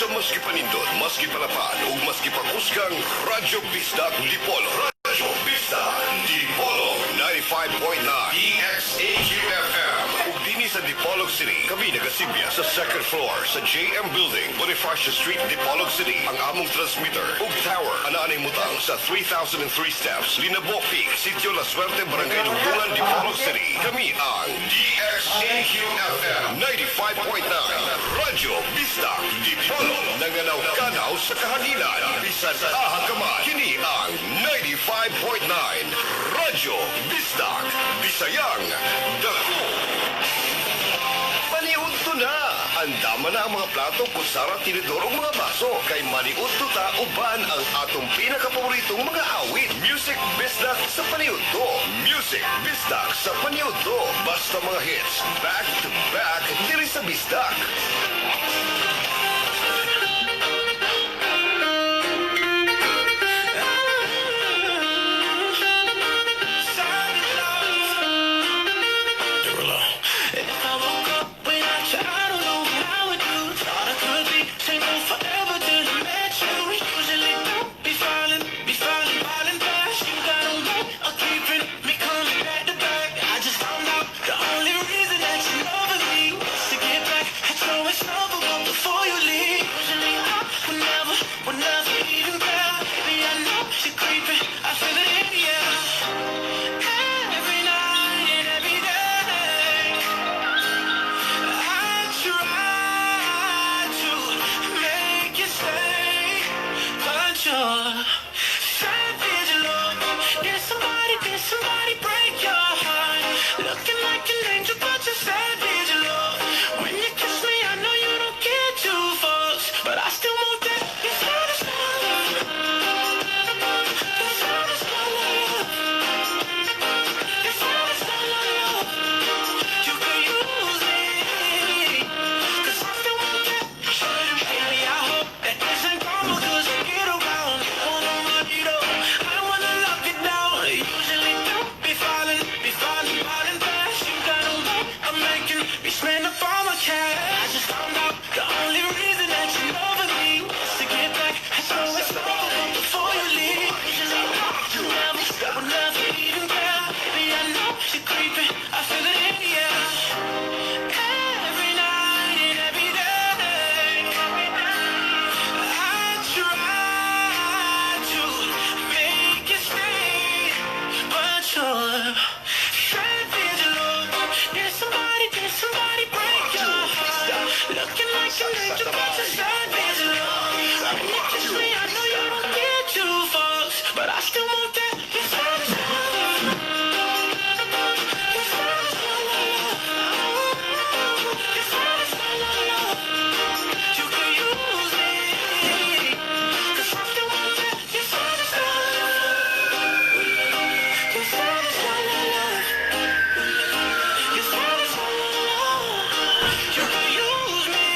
Sa mas gipanindot, mas gipalapan ug mas gipakusgang Radyo Bisdak Dipolog. Radyo Bisdak Dipolog 95.9 DXAQ FM. Ug dinhi sa Dipolog City, kami nagasimya sa second floor sa JM Building, Bonifacio Street, Dipolog City. Ang among transmitter ug tower anaa mutang sa 3003 steps, Linabo Peak, Sitio La Suerte, Barangay Lugdungan, Dipolog City. Kami ang DXAQ FM 95.9 Radyo Bisdak Dipolog. Nanganaw-kanaw sa kahanginan. Bisan aha ka man. Kini ang 95.9 Radyo Bisdak Bisayang Dako. Maniudto na! Andama na ang mga plato, kutsara, tinidor ug mga baso. Kay maniudto ta uban ang atong pinakapaboritong mga awit. Music Bisdak sa Paniudto. Music Bisdak sa Paniudto. Basta mga hits, back to back, diri sa Bisdak. If I woke up without you, I don't know what I would do. Thought I could be single forever till I met you. Usually don't be falling, falling fast. You got a way of keeping me coming back to back. I just found out the only reason that you loving me is to get back at your ex lover, but before you leave, usually I would never even care. Baby, I know you're creeping. I feel it in the air. Every night and every day. I try to make you stay, but you're savage love. Did somebody break your heart? Looking like an angel, but you're savage love. When you kiss me, I know you don't get two fucks, but I still want that. Your savage love. Your savage love. Your savage love. You could use me, 'cause I still want that. Baby, I hope that this ain't karma, 'cause I get around. You wanna run it up, I wanna lock it down. Usually don't be falling, falling fast. You got a way of making me spend up all my cash. I just found out the only reason that you loving me is to get back at your ex lover before you leave. Usually I never, would never even care. Baby, I know you're creeping. I feel it in the air. Every night and every day. I try to make you stay, but you're savage love. Did somebody break your heart? Looking like an angel, but you're savage love. When you kiss me, I know you don't get two fucks, but I still want that. Your savage love. Your savage love. Your savage love. You could use me, 'cause I still want that. Your savage love. Your savage love. Your savage love. You could use me.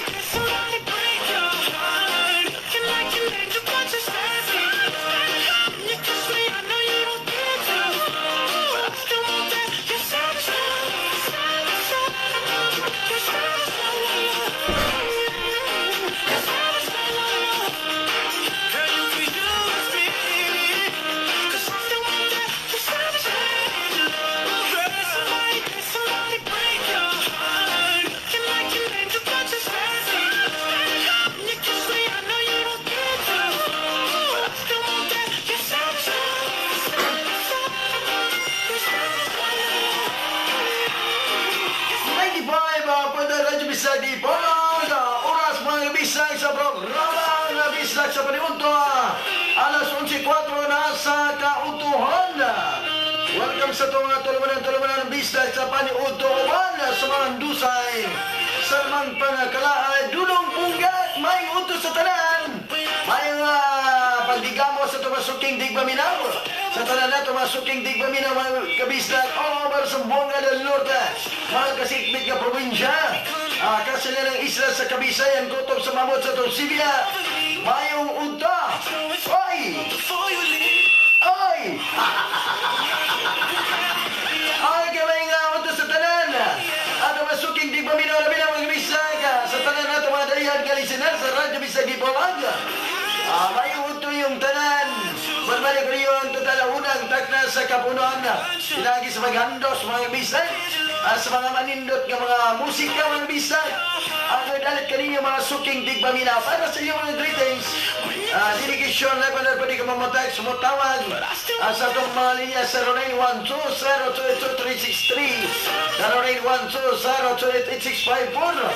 Did somebody break your heart? Looking like an angel, but you're savage. When you kiss me, I know you don't get to, but I still want that. Your savage love. Your savage love. Your savage love. Girl, you could use me, 'cause I still want that. Your savage love. Did somebody break your heart? Looking like an angel, but you're savage. When you kiss me, I know you don't get to, but I still want that. Your savage love. Your savage love. 95 po Radyo Bisdak Dipolog. Oras, mga kabisdak, sa programa nga Bisdak sa Paniudto. Alas 11:04 na sa kautuhan. Welcome sa itong tulumanan Bisdak sa Paniudto uban sa mga dusay sa mga pangakalahay dulong punggat may utos sa tanan. May pagdigamo sa tumasuking digpaminaw. Sa tanan na tumasuking digpaminaw, mga kabisdak all over sa Zamboanga del Norte. Mga kasikmit nga probinsya. Kasila ng isla sa Kabisayan, kutob sa Mamot sa Sibia. Mayong unta. Oy! Before you leave. Oy! Ay, kamay nga unta sa tanan. nga listener sa Radyo Bisdak Dipolog. May udto yung tanan. Balik ko yung total unang takna sa kapunuan. Pinagi sa maghandos mga bisag. Sa mga manindot nga mga musika, mga bisag. Ang dalit kaninyo mga suking tigpaminaw para sa inyong mga greetings. Dedication, level na pwede ka mamatay, sumutawag. Sa atong mga linya 0912-022-363, 0912-028-8654,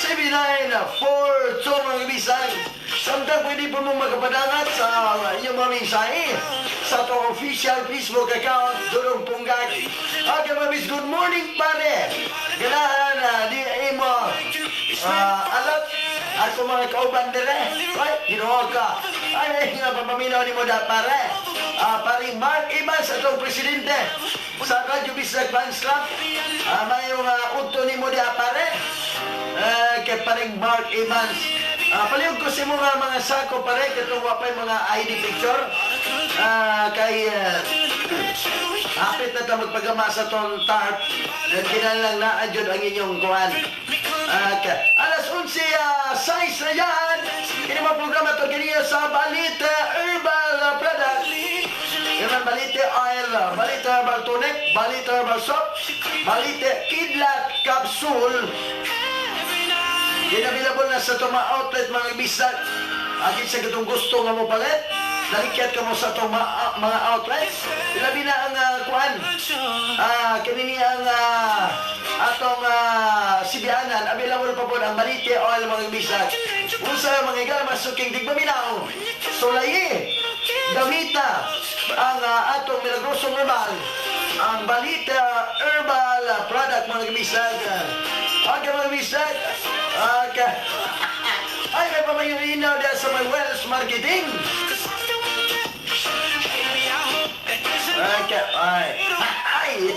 0926-775-7942, mga bisag. Samtang pwede po mo makapadangat sa inyong mga mensahe sa atong official Facebook account, Dodong Punggak. Okay, mga bis, good morning, pare. Ganahan, di imo alat ako mga kauban dire. Ay, Ginoo ka. Ay, nga papaminaw ni mo da, pare. Pare Mark Evans, atong presidente sa Radyo Bisdak Fans Club. May mga udto ni mo da, pare. Kay paring Mark Evans. Palihog ko sa mga sako, pare, katong wa pay mga ID picture. Kay hapit na ta magpagama sa tong tarp. Dan kinahanglan naa jud ang inyong kuan. Okay. Alas 11, 6 na yan. Kini mga programa to kini sa Balita Herbal Product. Yaman Balita Oil, Balita Herbal Tonic, Balita Herbal Soap, Balita Kidlat Capsule. Available na sa itong mga outlet, mga bisag. Agin sa katong gusto nga mo palit, dalikyat ka mo sa itong mga outlet. Ilabi na ang kuan. Kanini ang atong sibianan, available pa po ang Balite Oil, mga bisag. Usa mga igala masuking tigpaminaw. Sulayi, gamita ang atong milagrosong herbal, ang Balita Herbal Product, mga bisag. Okay, mga bisag. Okay. Ay, may pamayurinaw diya sa may Wells Marketing. Okay, ay. Ay.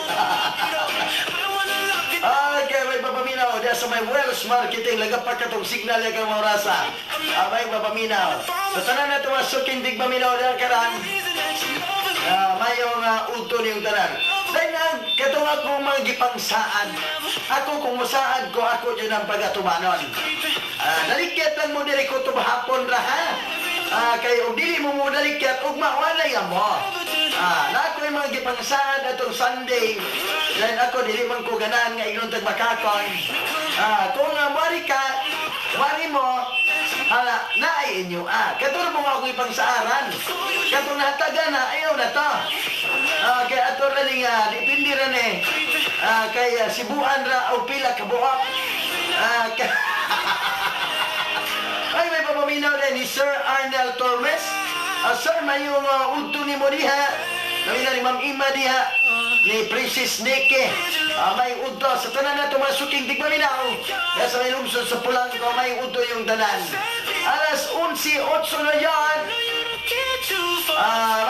Okay, may papaminaw diya sa may Wells Marketing. Lagapak ka tong signal ya kang maurasa. May papaminaw. Sa tanan na tumasuking tigpaminaw diya karan. Mayong udto niyong tanan. Dahil na, katong akong mga gipangsaan. Ako kung musaad ko, ako dyan ang pagatumanon. Dalikyat lang mo diri ko hapon ra ha. Kay og dili mo mo dalikyat, ugma walay mo. Na ako yung mga gipangsaan atong Sunday. Dahil ako dili man ko ganahan nga ignon tag makakon. Kung muari ka, muari mo, hala, naay inyo. Katulad mo nga ako ipangsaaran. Katong nataga na, ayaw na to. Kay ato ra ni nga, depende ra ni. Kay Sibuan ra o pila ka buok. Ay, may papaminaw din ni Sir Arnel Torres. Sir, may yung udto ni mo diha. Namin na ni Ma'am Ima diha. Ni Princess Nike. May udto. Sa tanan na tumasuking tigpaminaw. Kaya sa may lungsod sa Polanco, may udto yung tanan. Alas 11:08 na yan.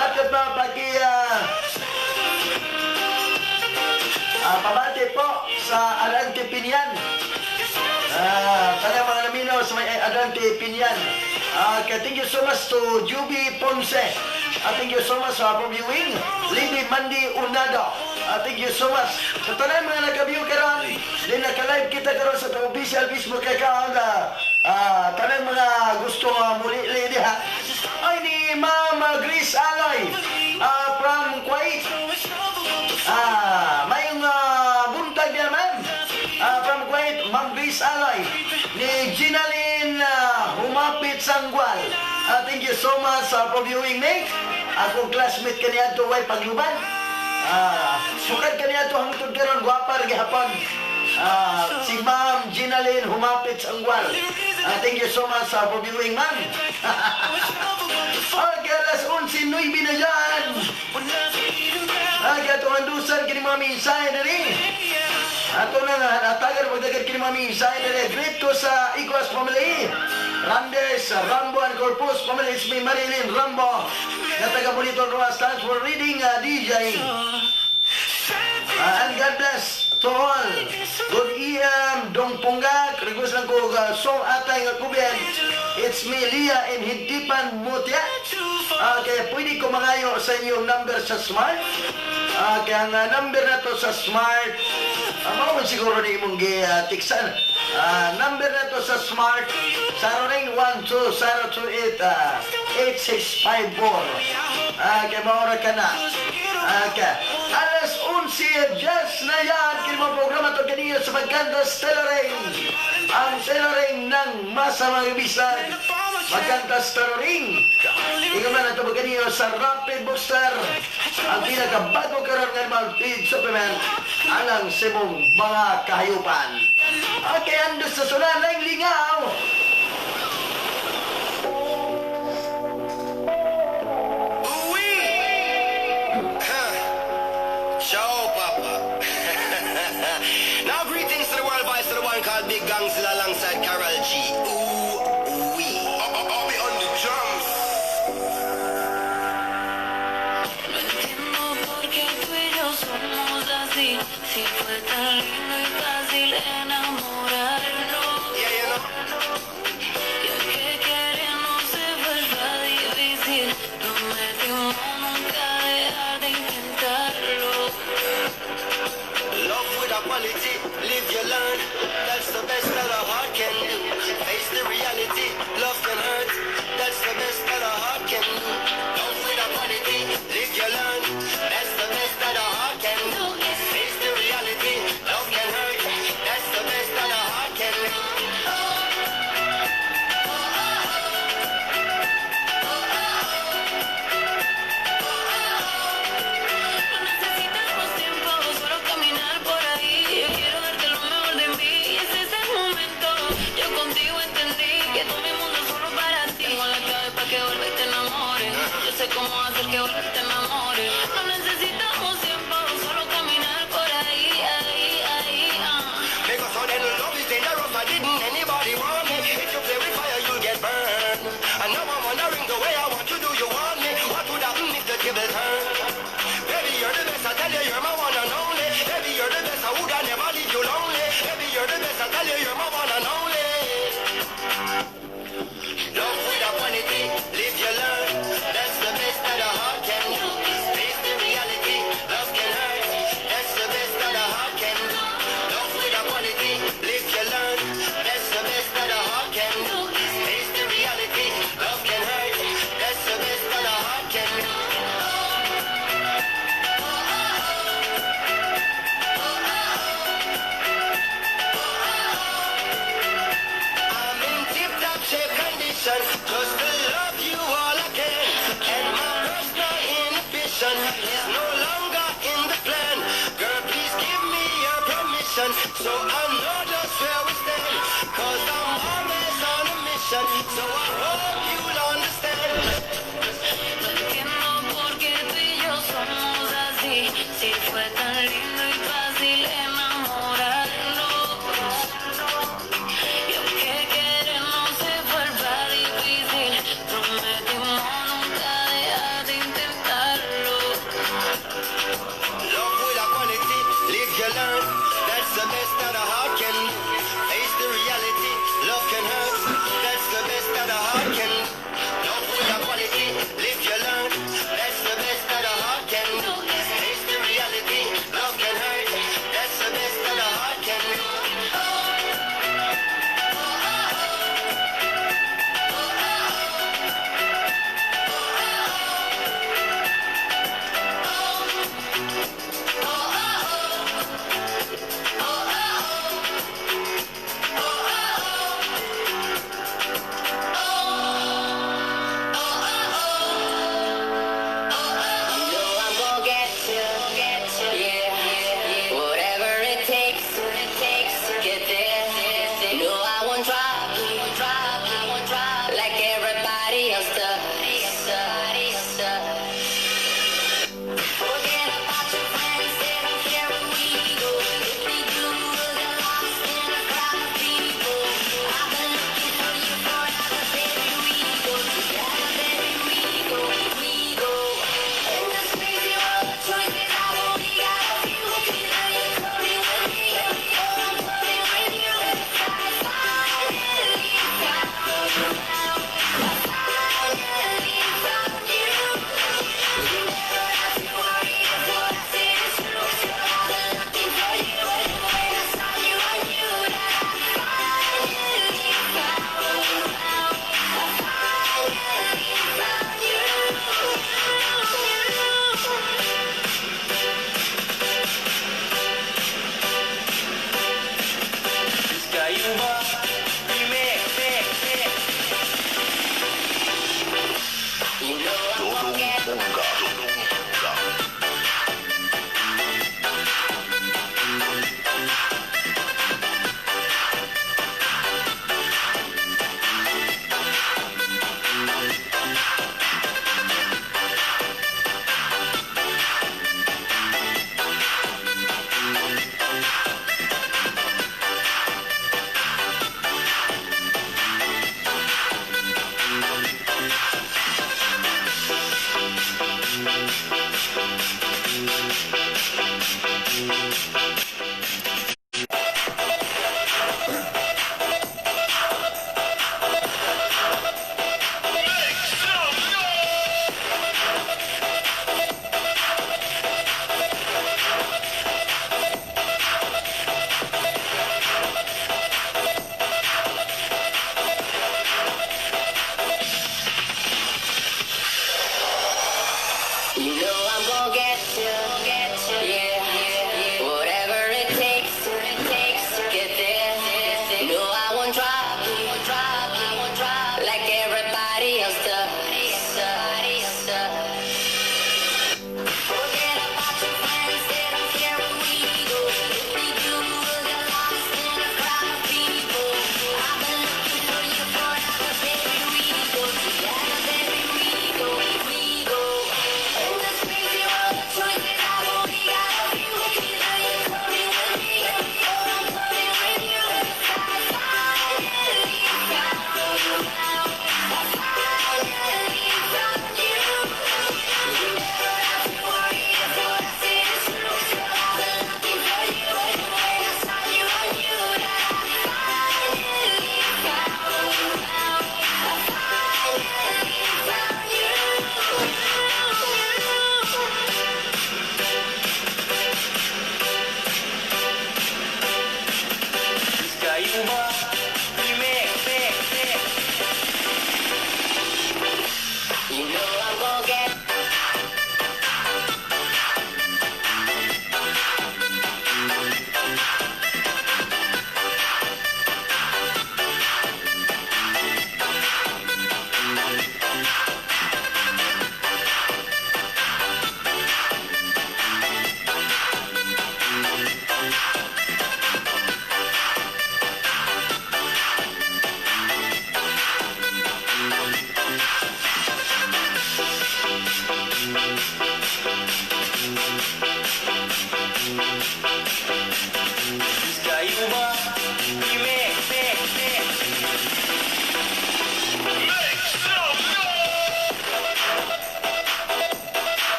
Ratat pa paki pabati po sa Arante Pinian. Tanang mga naminaw sa may Arante Pinian. Okay, thank you so much to Juby Ponce. Thank you so much for viewing. Lady Mandy Unado. Thank you so much. Sa tanan mga nagka-view karon, din naka-live kita karon sa atong official Facebook account. Tanan mga gusto muli diha. Ay ni Ma'am Grace Aloy from Kuwait. May buntag niya, ma'am. From Kuwait, Ma'am Grace Aloy. Ni Ginalyn Humapit Sangwal. Thank you so much for viewing me. Akong classmate kaniya to way pagluban. Sukad kaniya to hangtod karon, gwapa ra gihapon. Si Ma'am Ginalyn Humapit Sangwal. Thank you so much for viewing, ma'am. Okay, alas 11:09 na yan. Okay, ato andusan kini mga mensahe diri. Ato na nga, natagal magdagat kini mga mensahe diri. Greet ko sa Iguas family. Randes, Rambo and Corpus family. It's me, Marilyn Rambo. Na taga Bonito Roas. Thanks for reading, DJ. And God bless to all. Good AM, Dong Punggak. Request lang ko song Atay nga kuben. It's me, Leah, in Hintipan, Mutia. Okay, pwede ko mangayo sa inyong number sa Smart? Kaya ang number na to sa Smart, mao man siguro ni imong gi-tiksan. Number na to sa Smart, 0912-028 8654. Kay maura ka na. Okay. Alas 11, just na yan. Kini mo programa to kaniyo sa Maganda Tailoring. Ang tailoring ng masa, mga bisag. Maganda Tailoring. Ikaw man ito kaniyo sa Rapid Booster. Ang pinakabago karon nga mga feed supplement alang sa imong mga kahayupan. Okay, andos sa sunan ng lingaw. Ooh-wee! Huh. Ciao, Papa. Now, greetings to the world voice to the one called Big Gangzilla alongside Carol G. Ooh-wee. I'll be on the drums. No entiendo por qué tú y yo somos así. Si fue tan lindo y fácil enamorarnos. Yeah. Y aunque queremos se vuelva difícil, prometimos nunca dejar de intentarlo. Love with a quality, live you learn. That's the best that a heart can do. Face the reality, love can hurt. That's the best that a heart can do. Love with a quality, live you learn. That's the best that a heart can do. Face the reality, love can hurt. That's the best that a heart can do. No necesitamos tiempo, solo caminar por ahí. Yo quiero darte lo mejor de mí y ese es el momento. Yo contigo entendí que todo mi mundo es solo para ti. Tengo la clave para que vuelva y te enamores. Yo sé cómo hacer que vuelva y te enamores. No necesitamos tiempo, solo caminar por ahí, ahí, ahí. Ah. Because how then love is dangerous, I didn't anybody want me. If you play with fire, you'll get burned. And now I'm wondering the way I want you, do you want me? What would happen if the table turn? Baby, you're the best, I tell you, you're my one and only. Baby, you're the best, I would I never leave you lonely. Baby, you're the best, I tell you, you're my one and only. Love with a quality, live you learn. That's the best that a heart can do. Face the reality, love can hurt. That's the best that a heart can do. Love with a quality, live you learn. That's the best that a heart can do. Face the reality, love can hurt. That's the best that a heart can do. I'm in tip-top shape condition, just to love you all I can. And my personal inhibition is no longer in the plan. Girl, please give me your permission, so I know just where we stand. 'Cause I'm always on a mission, so I hope you'll understand. No entiendo por qué tú y yo somos así. Si fue tan lindo y fácil enamorarnos. Y aunque queremos se vuelva difícil, prometimos nunca dejar de intentarlo. Love with a quality, live you learn. That's the best that a heart can do. Face the reality, love can hurt. That's the best that a heart can do. Love with a quality, live you learn. That's the best that a heart can do. Face the reality, love can hurt. That's the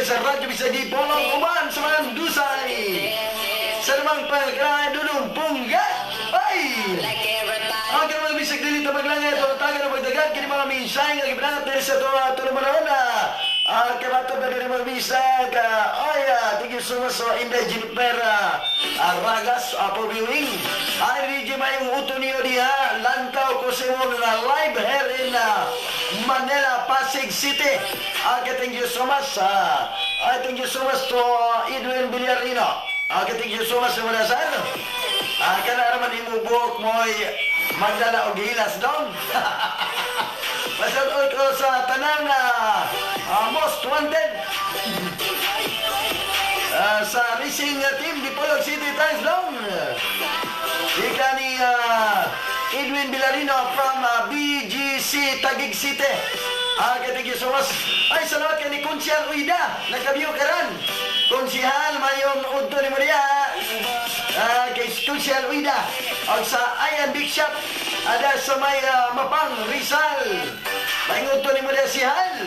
sa Radyo Bisdak Dipolog uban sa mga dusay. Sa namang pagkadulong pungga. Ay! Ang kanang mga bisag dili ta maglangit o tagan og pagdagan kini mga mensahe nga gipinangat diri sa ato tulong. Ah, kabato pa diri mga bisag. Ay, thank you so much sa Inday Jennifer Aragas for viewing. Ay, DJ, mayong uto niyo diha. Lantaw ko sa imo nga live here in Manila, Pasig City. Okay, thank you so much. Ay, thank you so much to Edwin Villarino. Okay, thank you so much sa mga sir. Kana raman imo buhok mo'y magdala og hilas dong. Basta ko sa tanan na most wanted sa racing team Dipolog City, thanks dong. Ika ni Edwin Villarino from BGC Taguig City. Okay, thank you so much. Ay, salamat kay ni Konsyal Uida. Nakabiyo karan. Konsihal, mayong udto ni Maria. Kay Konsyal Uida. Og sa Ayan Big Shop. Ada sa may Mapang, Rizal. Mayong udto ni Maria si Hal.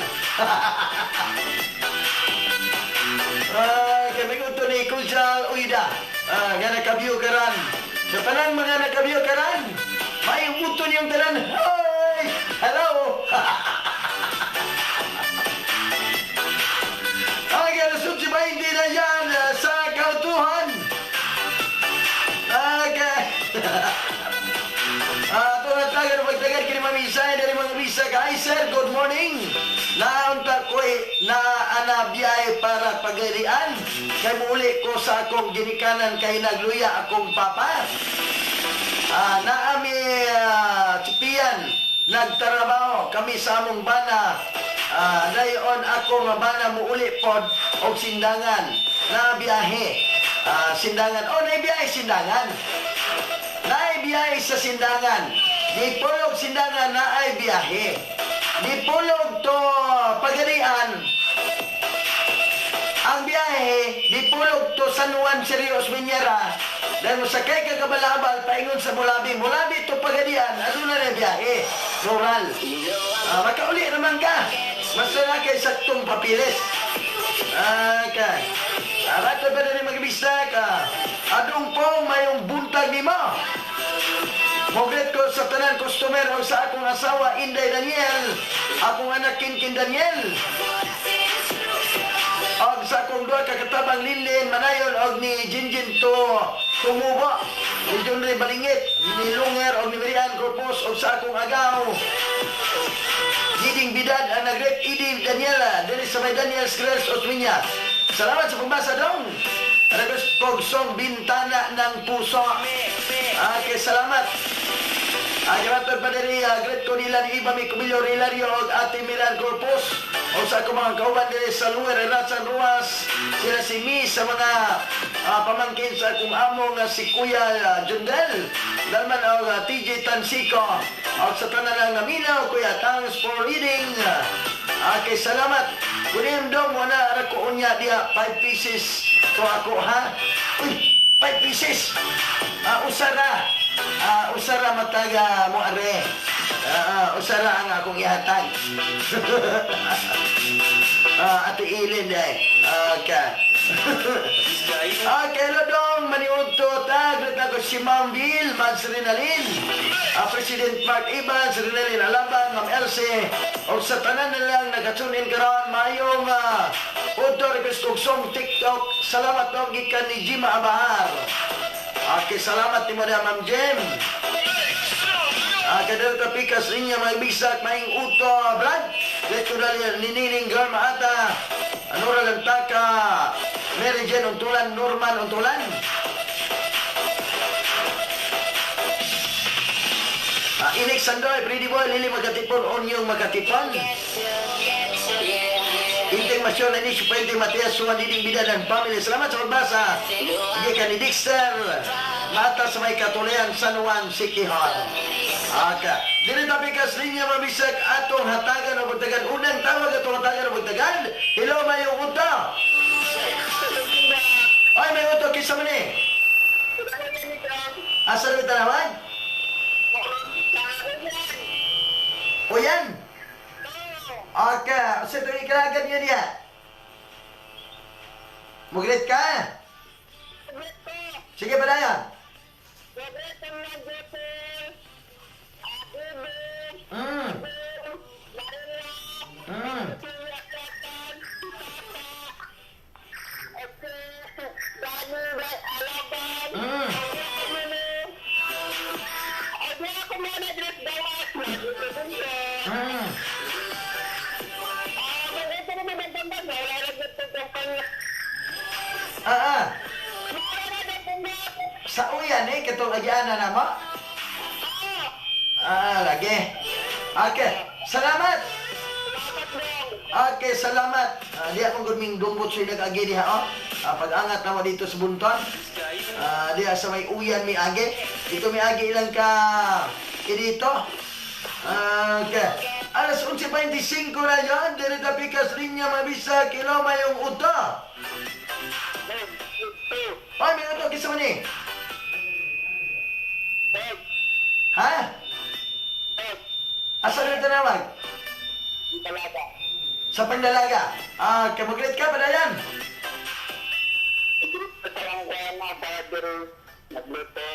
Kay may udto ni Konsyal Uida. Nga nakabiyo karan. Sa tanang mga nakabiyo karan, may udto niyong tanan. Hi! Hello! Ang alas 11:20 na yan sa kautuhan. Okay. Tulad tayo ng pagtagal kini mamisay dari mga bisa kay sir, good morning. Naunta ko'y na anabiyay para pagalian. Kay muuli ko sa akong ginikanan kay nagluya akong papa. Naami chipian nagtrabaho kami sa among bana. Dayon ako nga bana muuli pod og Sindangan na biyahe. Sindangan. Oh, na biyahe Sindangan. Naay biyahe sa Sindangan. Dipolog Sindangan na ay biyahe. Dipolog to Pagadian. Ang biyahe, Dipolog to San Juan Sergio Osmeñera. Dahil mo sakay ka kabalabal, paingon sa Mulabi. Mulabi to Pagadian, ano na na biyahe? Rural. Makauli naman ka. Basta na kay saktong papilis. Okay. Rato pa rin magbistak. Adong po mayong buntag ni mo. Mogret ko sa tanan customer o sa akong asawa Inday Daniel, akong anak Kinkin Daniel. Og sa akong duha ka katabang Linlin Manayon og ni Jinjin to Tumubo, ni Junri Balingit, ni Lunger og ni Mirian Corpus og sa akong agaw Diding Bidad ang nag-rep Idi Daniela diri sa may Daniel's Grills Osmeña. Salamat sa pagbasa dong. Request kog song Bintana ng Puso. Okay, salamat. Ay, matod pa diri, great ko nila ni Iba mi Kumilyo Rilario og Ate Miran Corpus. O sa akong mga kauban diri sa Luwer, Ratsan Ruas, sila si Mi sa mga pamangkin sa akong amo nga si Kuya Jundel. Dalman og TJ Tansiko. Og sa tanan ang naminaw, Kuya, thanks for reading. Okay, salamat. Kunim dong, wala ra ko unya diha 5 pieces to ako ha. Uy, 5 pieces. Usara. Usara mataga mo are. Usara ang akong ihatag. Ate Ilin eh. Okay. Okay, Lodong, maniudto ta, great ako si Ma'am Bill, Mads Rinalin, President Mark Evans, Rinalin Alabang, Ma'am Elsie, o sa tanan na lang nakatune in karon mayong udto, request kog song TikTok. Salamat dong gikan ni Jima Abahar. Okay, salamat ni Madam Ma'am Jem. Kadal ka pikas niya mga bisak maing uto Brad. Leto dali ni Nining Girl Maata. Anora Lantaka, Mary Jane Untulan, Norman Untulan. Inik Sandoy, Pretty Boy, Lili Magkatipon, Onyong Magkatipon. Inteng Masyon, Anisha Puente, Matias, Suwan, Diding Bida, dan family. Salamat sa pagbasa. Hindi ka ni Dexter. Mata sa may katulian, San Juan, Siquijor. Okay. Dili tabi kas linya mabisag atong hatagan o pagtagan. Unang tawag atong hatagan o pagtagan. Hello, may uto. Ay, may uto. Kisa man eh. Asa rin tanawan? O yan. Okay. Sa ito ikalagan niya niya. Mugrit ka? Sige, padayon. Ah. Sa uyan eh, katong agiana na mo? Ah, lagi. Okay, salamat. Okay, salamat. Di akong gudming dumbot sa nag-agi diha, oh. Pag-angat na mo dito sa Bunton. Diha sa may uyan may agi. Dito may agi ilang ka dito. Okay. Alas 11:25 na yun. Dire ta pikas linya mabisa kilo mayong uto. Ay, may uto. Kisa man eh. Ha? Asa na tinawag? Sa Pandalaga. Kamaglit ka, padayan. Nagluto.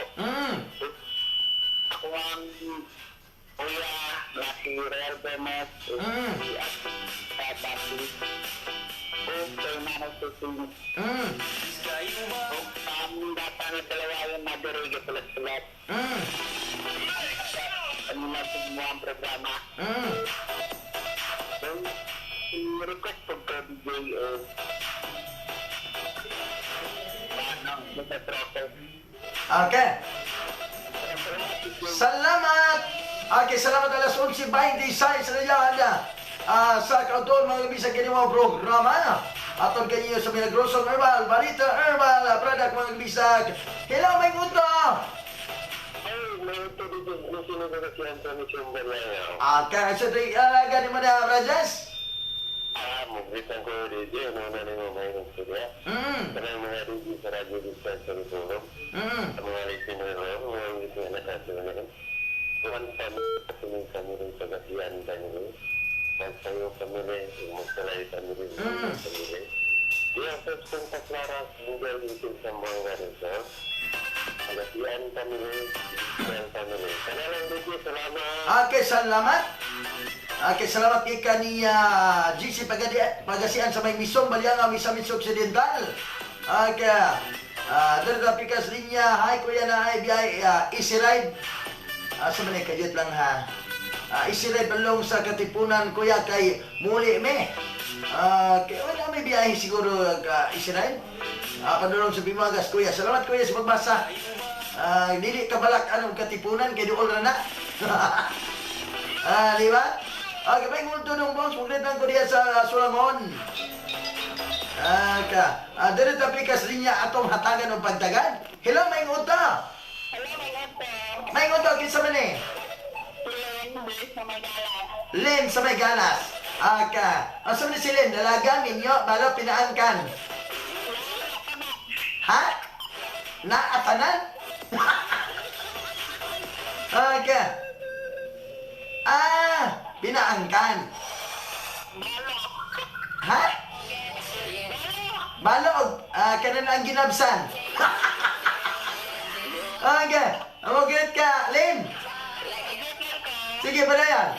Ako ang kuya na si Real Gomez, si Tata o kay Manay Susin. O aming bata nga dalawa yung maduriga sulat-sulat. Ano na mo ang programa. So, request po ko DJ o ano, magka-tropo. Okay. Salamat! Okay, salamat alas 11:26 na yan. Sa kauton mga bisa kini mga programa. Aton kanyo sa Milagrosong Herbal, Balita Herbal, product mga bisag. Hello, may guto! Ay, may ito DJ, may sino ba si Anthony Chumbalaya? Okay, so di alaga ni Madam Rajas? Magbitan ko DJ, ano na rin mo may nagsurya. Kanang mga DJ sa Radyo Bisag sa Rizulong. Sa mga listener ro, mga listener na sa Tuwan kami, kami kami rin sa gasiyan kami. Magsayo kami rin, magsalay kami rin, kami rin. Di ang Santa Clara, Google Isin sa mga Rizal. Gasiyan kami rin, gasiyan kami rin. Kanalang DJ, salamat! Okay, salamat. Okay, salamat kay kaniya GC Pagasian sa may Misong Balianga, Misamis Occidental. Okay. Dito pikas linya. Hi kuya na hi biyay easy ride. Sa manay kayot lang ha. Easy ride balong sa Katipunan kuya kay muli me. Kay wala may biyahe siguro easy ride. Padulong sa Bimagas kuya. Salamat kuya sa pagbasa. Dili ka balak anong Katipunan kay duol ra na. Di ba? Okay, may ngulto nung boss, muglit lang ko diya sa Sulangon. Ka. Dito ta pikas linya atong hatagan og pagtagan. Hello, may ngulto. Hello, may ito. May ngulto kinsa man eh? Len, sa may galas. Len sa may galas. Ka. Asa man ni si Len? Dalaga ninyo balo pinaangkan. Ha? Naatanan? Okay. Pinaangkan. Ha? Balog. Kanan ang ginabsan. Okay. Amogit ka, Lin. Sige, padayan.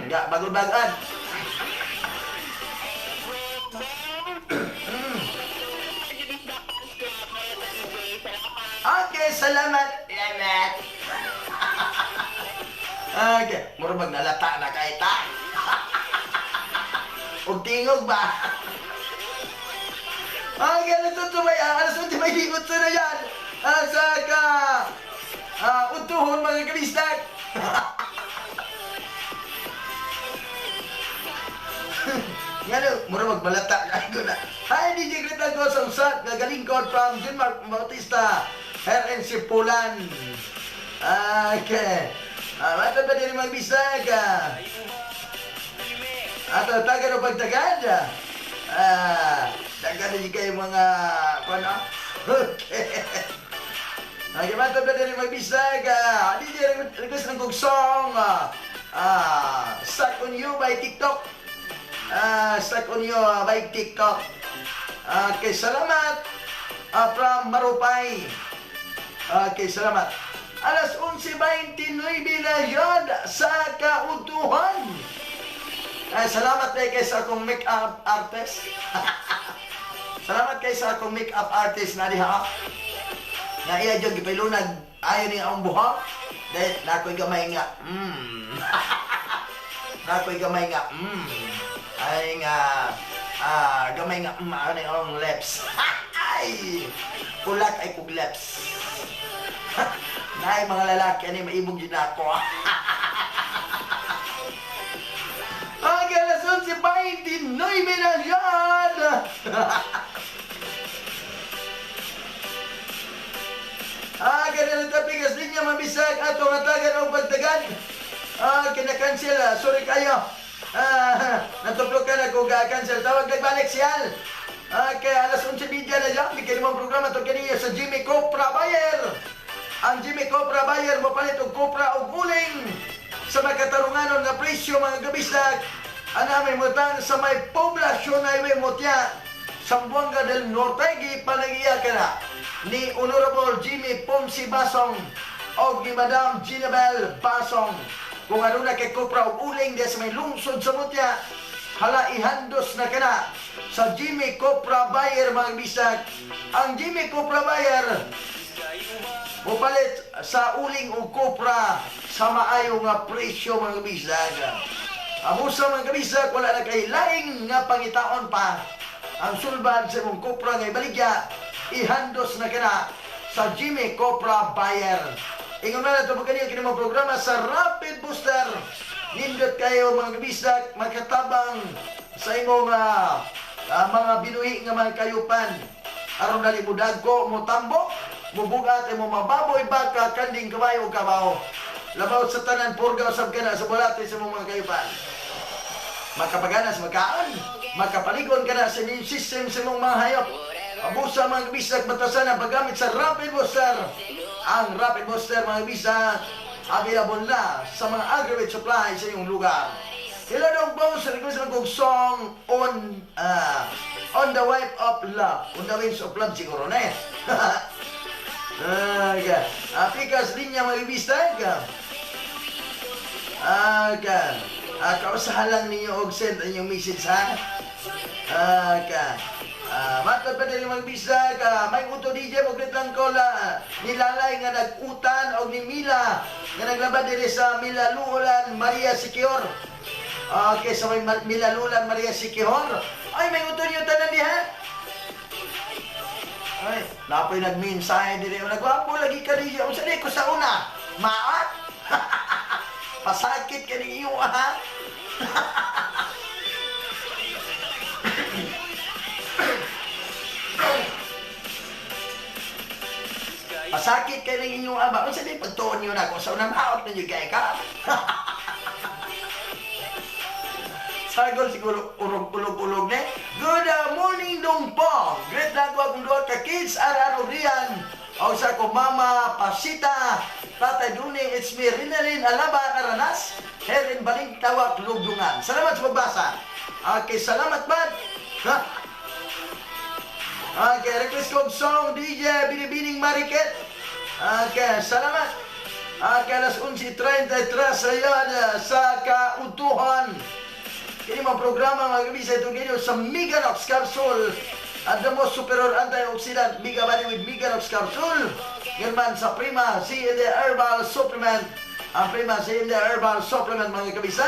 Ya, bagod-bagan. Okay, salamat. Salamat. Okay, mura mag nalata na kay ta. Og tingog ba? Okay, alas 8 may, alas 8 may ligot na yan. Sa ka, untuhon mga kabistak. Ngano, mura magbalata ko na. Hi, DJ Greta ko sa usap, gagaling ko from Junmark Bautista, RNC Poland. Okay. Mata pa din mga bisag. Ato, tagan o pagtagad. Tagan din kayo mga, ano? Okay. Okay, matod na diri magbisag. DJ, request ng kong song. Stuck on You by TikTok. Stuck on You by TikTok. Okay, salamat. From Marupay. Okay, salamat. Alas 11:29 na yon sa kautuhan. Ay, salamat kay sa akong make-up artist. Salamat kay sa akong make-up artist na diha. Nga iya jud gipailunan ayo ni akong buhok. Dahil nakoy gamay nga. Nakoy gamay nga. Ay nga gamay nga ano akong lips. Ay! Kulak ay kog lips. Nay mga lalaki ani maibog jud nako. Ang alas 11:29 na yan! Ganun ang tapigas linya mabisag atong atagan o pagtagan. Kinakancel. Sorry kayo. Natuplo ka na kung cancel. Tawag nagbalik si Al. Kaya alas 11:30 na yan. Bigyan mo ang programa ito kaniya sa Jimmy Copra Bayer. Ang Jimmy Copra Bayer mopalit og kopra og uling sa makatarunganon nga presyo mga kabisag. Ang aming mutang sa may poblasyon ay may mutya. Zamboanga del Norte, gipanagiya ka na ni Honorable Jimmy Ponce Basong o ni Madam Ginabel Basong. Kung ano na kay kopra og uling di sa may lungsod sa mutya, hala ihandos na kana sa Jimmy Copra Bayer mga bisag. Ang Jimmy Copra Bayer mupalit sa uling o kopra sa maayo nga presyo mga bisag. Abusa mga kabisag, wala na kay laing nga pangitaon pa. Ang sulbad sa imong kopra nga ibaligya, ihandos na kana sa Jimmy Copra Bayer. Ingon na ito kaniyo kini mga programa sa Rapid Booster. Nindot kayo mga kabisag, makatabang sa imong mga binuhi nga mga kayupan. Aron dali mo dagko, mo tambok, mubugat mo mababoy, baka, kanding, kabayo, kabaw. Labaw sa tanan, purga usab ka na sa bulate sa imong mga kayupan. Makapaganas, magkaon, makapaligon ka na sa immune system sa imong mga hayop. Abusa mga kabisag, batasan ang paggamit sa Rapid Booster. Ang Rapid Booster mga kabisag, available na sa mga aggregate supply sa inyong lugar. Hello dong boss, request lang kong song on the Wave of Love. On the Waves of Love siguro na eh. Okay. Pikas linya mga kabisag. Okay. Kausahan lang ninyo og send inyong message ha. Okay. Matod pa din mga bisag, may uto DJ mo lang ko la nilalay nga nag-utan og ni Mila nga naglabad diri sa Milalulan Maria Sikior. Okay, sa may Milalulan Maria Sikior. Ay, may uto niyo tanan diha. Ay, napoy nagmensahe diri. Nagwapo lagi ka DJ. Unsa di ko sa una? Maat? Pasakit ka ninyo, ha? Pasakit ka ng inyong ama. Unsa di pagtuon niyo na kung sa unang maot ninyo kay ka? Sagol siguro urog-ulog-ulog ne. Good morning dong po. Great na ko akong duha ka kids ara Rian. O sa ko mama Pasita, Tatay Duni, it's me Rinalyn Alaba Aranas, Helen Balintawak Lugdungan. Salamat sa pagbasa. Okay, salamat bud. Ha? Okay, request kong song DJ Binibining Mariket. Okay, salamat. Okay, alas 11:33 ayan sa kautuhan. Kini mga programa mga kabisa itong ganyo sa Meganox Capsule. At the most superior antioxidant, Mega Body with Meganox Capsule. Ngayon man sa Prima CND Herbal Supplement. Ang Prima CND Herbal Supplement mga kabisa,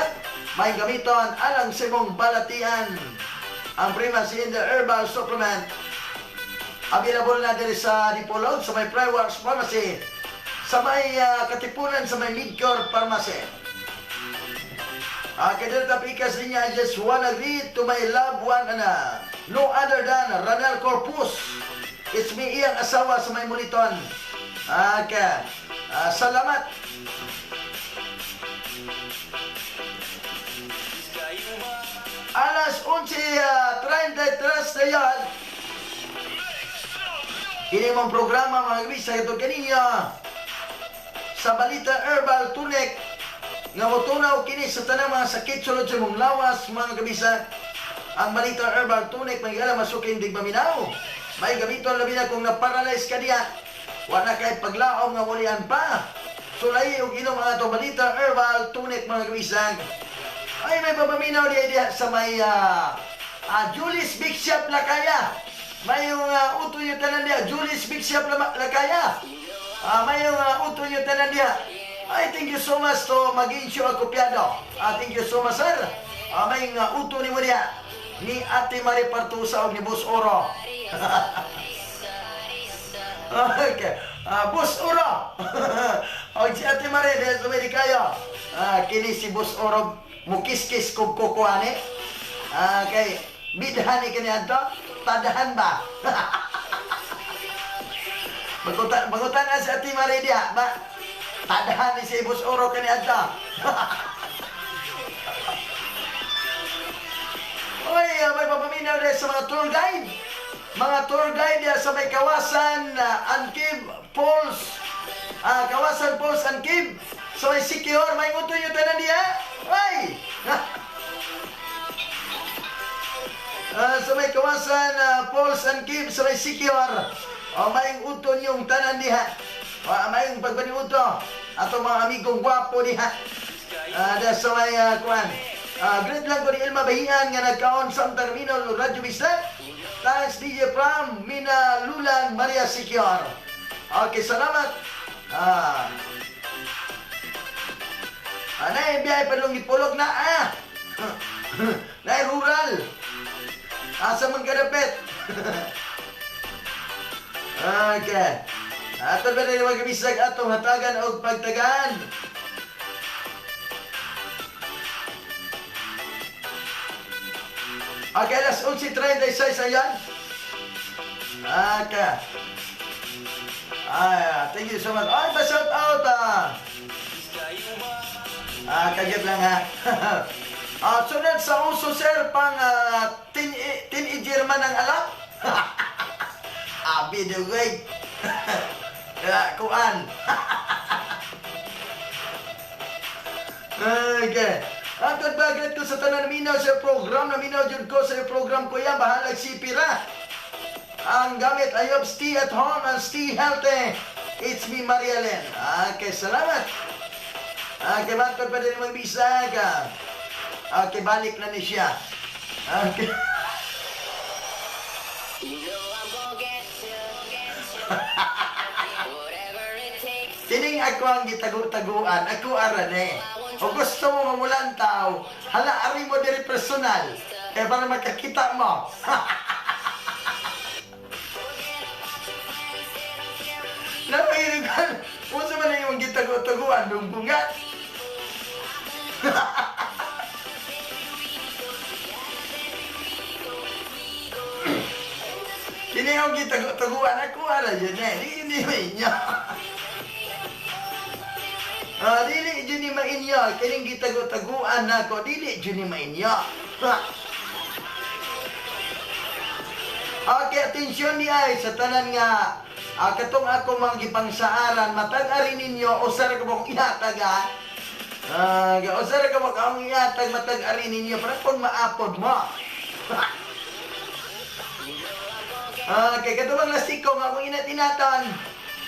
may gamiton alang sa imong balatian. Ang Prima CND Herbal Supplement available na diri sa Dipolog, sa may Pryworks Pharmacy, sa may Katipunan, sa may Midcore Pharmacy. Okay, dito tapikas niya, I just wanna greet to my loved one, ana, no other than Ranel Corpus. It's me, iyang asawa sa may Muliton. Okay. Salamat. Alas 11:33 na yan. Kini mong programa mga kabisag ito kaniya sa Balita Herbal Tunic nga motunaw kini sa tanang mga sakit sulod sa imong lawas mga kabisag. Ang Balita Herbal Tunic may alam masukin dig maminaw. May gamiton labi na kung na-paralyze ka diya. Wa na kay paglaom nga mulian pa. Sulay og inom ang atong Balita Herbal Tunic mga kabisag. Ay may papaminaw diya diya sa may Julie's Big Shop Lakaya. May yung uto yung tanan diya, Julie's Big Shop Lakaya. May yung uto yung tanan diya. Ay, thank you so much to Maginsyo Acopiado. Thank you so much, sir. May uto ni mo diya ni Ate Marie Partusa o ni Boss Oro. Okay. Boss Oro. O si Ate Marie, dahil sumili kayo. Kini si Boss Oro mukiskis kog kukuani. Kay bidhan ni kini adto, tadahan ba? Bagutan na si Ate Marie diha, ba? Tadahan ni si Boss Oro kani adto. Oy, may papaminaw din sa mga tour guide. Mga tour guide diha sa may Kawasan Ankib Falls. Kawasan Falls Ankib. Sa may Siquijor, may nguto nyo tanan diha. Ay! Sa may Kawasan Falls Ankib, sa may Siquijor. May uto niyong tanan diha. May pagbaniuto. Ato mga amigong gwapo diha. Diha sa may kuan. Great lang ko ni Elma Bahian nga nagkaon sa Termino Radyo Bisdak. Thanks DJ Pram, Mina Lulan, Maria Siquijor. Okay, salamat. Anay biyahe padung gipulog na ah. Nay rural. Asa man kadapit. Okay. Ato ba na mga kabisag atong hatagan og pagtagaan? Okay, alas 11:36 ayan. Okay. Ay, thank you so much. Ay, pa-shout out ah. Kagit lang ha. Sunod sa uso sir, pang teenager man ang alak. Abi the way. Kuan. Okay. At bagret ko sa tanan minaw sa program na minaw jud ko sa program ko ya bahalag si Pira. Ang gamit ayob stay at home and stay healthy. It's me Maria Len. Okay, salamat. Okay, matod pa din magbisag. Okay, balik na ni siya. Okay. Tining ako ang gitagu-taguan, ako aran eh. O gusto mo mamulan tao, hala ari mo diri personal, kaya para makakita mo. Napahirigan, unsa man ang imong gitagu-taguan, dunggungan. Kini ang gitagu-taguan, ako ara yun eh. Di mainyo. Dili dyan ni mainyo. Kining gitagu-taguan nako, dili dyan ni mainyo. Okay, atensyon ni ay sa tanan nga katong ako mga gipangsaaran, matag-ari ninyo, usara ka mo kong ihatag ha? Usara ka mo kong ihatag, matag-ari ninyo, para kung maapod mo. Okay, katong lasiko nga akong inatinatan,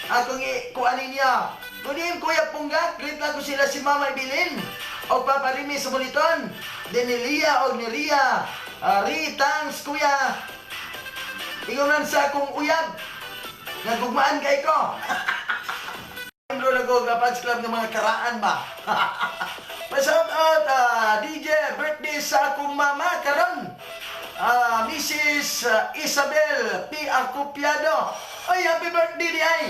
akong ikuan ninyo. Kunin Kuya Punggak, greet lang ko sila si Mama Ibilin o Papa Remy sa Buliton, Denilia o Neria, Ritans Kuya. Ingon sa akong uyab, nagugmaan kay ko. Membro na ko, Fans Club ng mga karaan ba? Pa-shout out, DJ, birthday sa akong mama karon. Mrs. Isabel P. Acopiado. Ay, happy birthday ni ay.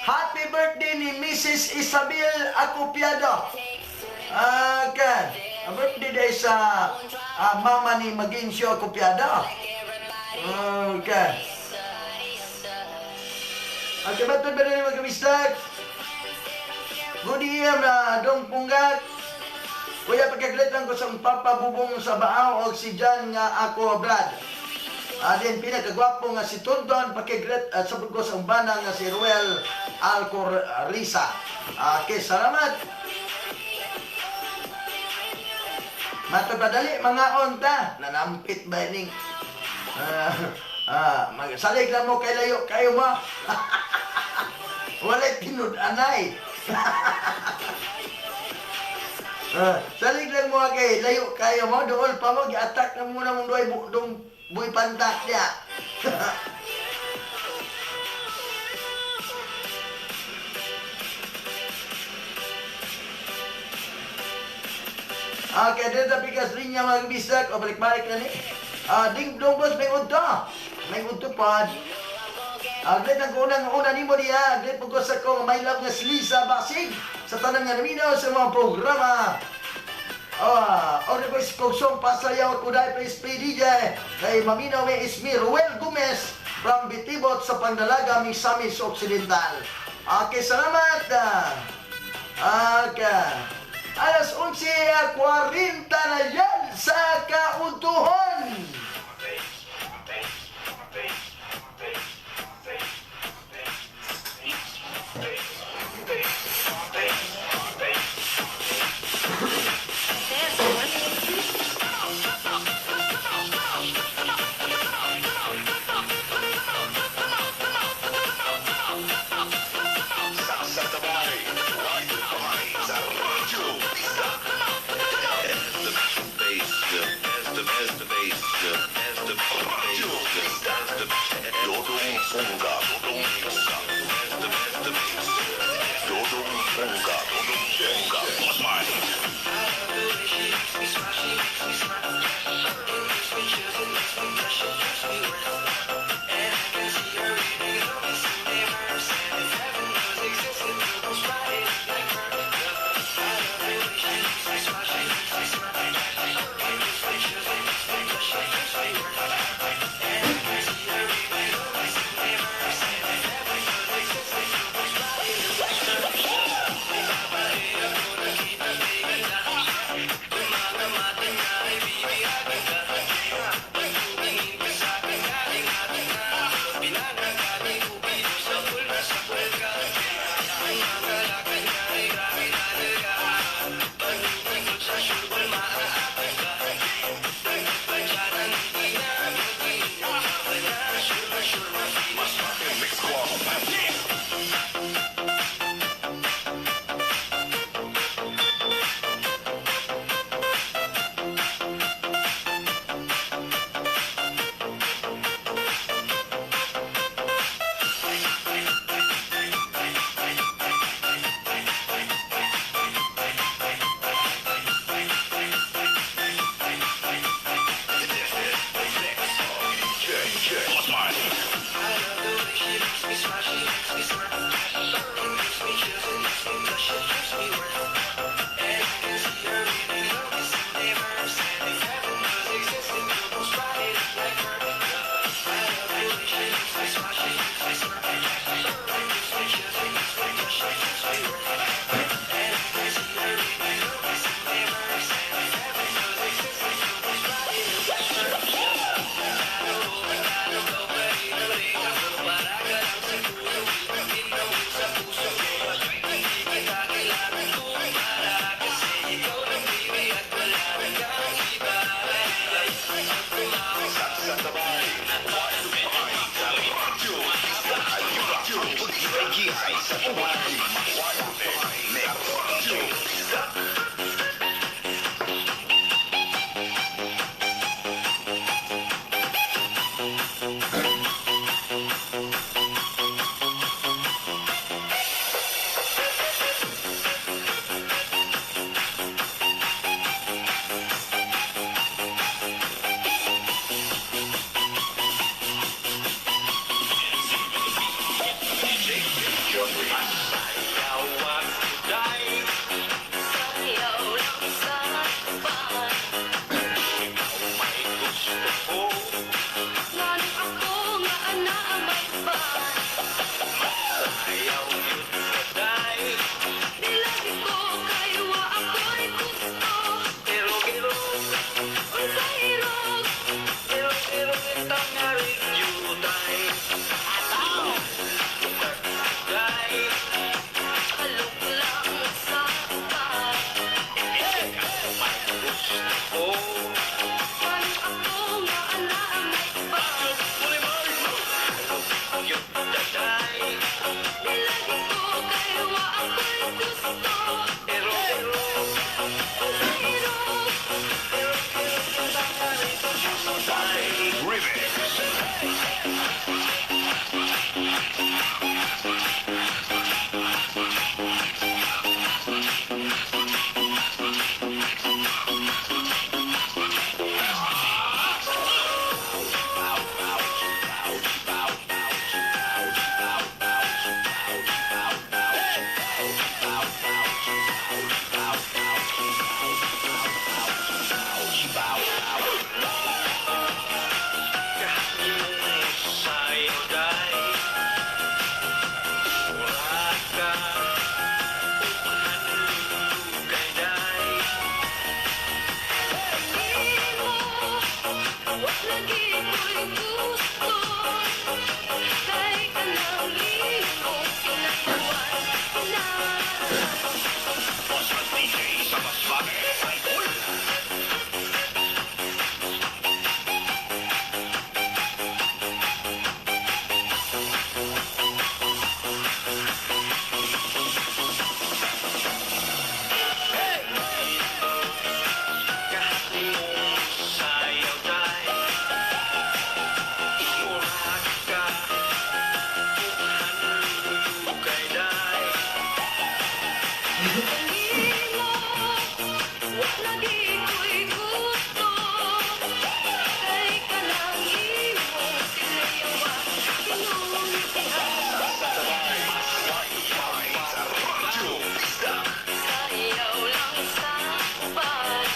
Happy birthday ni Mrs. Isabel Acopiado. Okay. Ang birthday day sa mama ni Maginsyo Acopiado. Okay. Okay, ba't ba rin magkamistak? Good evening na Dong Punggak. Kuya, pagkaglit lang ko sa Papa Bubong sa Baaw o si John nga ako, Brad. Adin pinakagwapo nga si Tondon, pakigret at sa ko sa umbana nga si Ruel Alcorisa. Okay, salamat. Matod padali mga onta, nanampit ba ning magsalig lang mo kay layo kayo mo. Walay tinud-anay. Salig lang mo kay layo kayo mo, dool pa mo, gi-attack na muna mong duay dong buy pantak niya. Okay, dito pikas linya mga bisak o balik-balik na ni. Ding dong boss, may unto. May unto pod. Aglit ang unang una nimo diha, aglit po ko sa kong my love nga si Lisa Basig sa tanan nga naminaw sa mga programa. O request kong song pasayaw at uday please play DJ kay maminaw may ismi Ruel Gomez from Bitibot sa Pandalaga, Misamis Occidental. Okay, salamat. Okay. Alas 11:40 na yan sa kauntuhon. Jeffrey. Ako nga anaa may iba? Nilagi ko kay wa ako'y gusto. Unsay irog? Remix. Nimo, wa lagi ko'y gusto. Kay kanang imong kinatuan kinahanglan. Boss DJ sa Masbate. Idol. Nimo, wa lagi ko'y gusto. Kay kanang imong sinayawan kinultihan. Radyo Bisdak. Sayaw lang sa uban.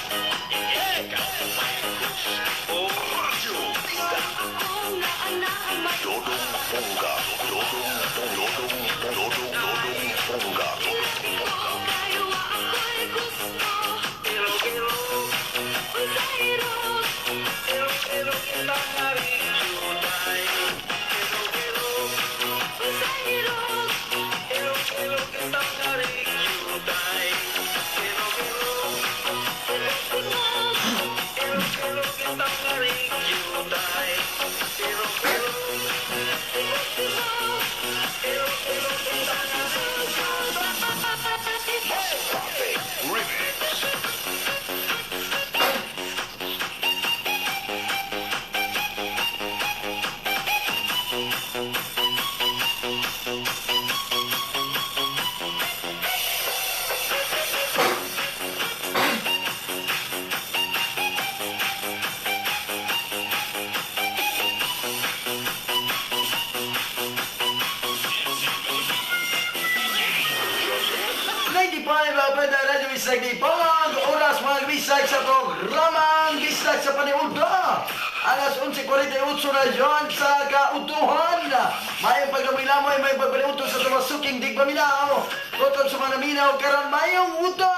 Radyo Bisdak. Ako nga anaa may Dodong Pongga. Dodong Dodong Dodong Dodong Pongga. Nilagi ko kay wa ako'y gusto. Unsay irog? Unsay irog? Tingog. Tingog. Masbate Remix. 95 Banda Radyo Bisdak Dipolog. Oras, mga bisag, sa programang Bisdak sa Paniudto. Alas 11.48 na yun sa kautuhan. Mayong paglamoy-lamoy, may pagpaniudto sa tumasuking digpaminaw. Kotong sa mga naminaw, karon mayong uto.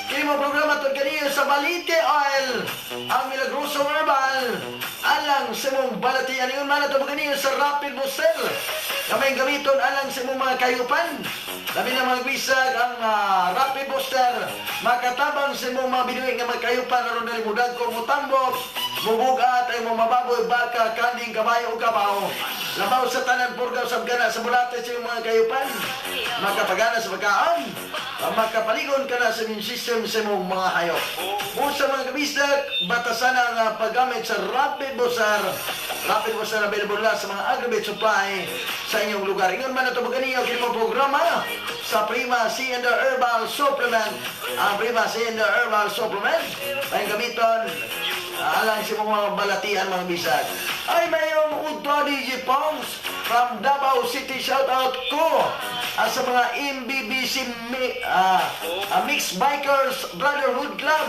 Kini mo programa tod kaniyo sa Balite Oil, ang Milagroso Herbal. Alang sa mong balatian yun, man ato kaniyo sa Rapid Booster. Kamay gamiton alang sa mong mga kayupan. Labi na, mga bisag, ang Rapid Booster makatabang sa mong mga binuhi nga mga kayupan aron dili mudagko, mutambok, mubugat ay mo mababoy, baka, kanding, kabayo o kabaw. Labaw sa tanan, purgaw sa gana sa bulate sa iyong mga kayupan. Makapagana sa pagkaon. Makapaligon ka na sa immune system sa imong mga hayop. Busa, mga kabisdak, batasan ang paggamit sa Rapid Booster. Rapid Booster, available na sa mga Agribet Supply sa inyong lugar. Ingon man ito maganiyo kini mo programa sa Prima C and the Herbal Supplement. Ang Prima C and the Herbal Supplement ay gamiton alang sa mga balatian, mga bisag. Ay, mayong udto, DJ Pongs from Davao City. Shout out ko sa mga MBBC Mixed Bikers Brotherhood Club.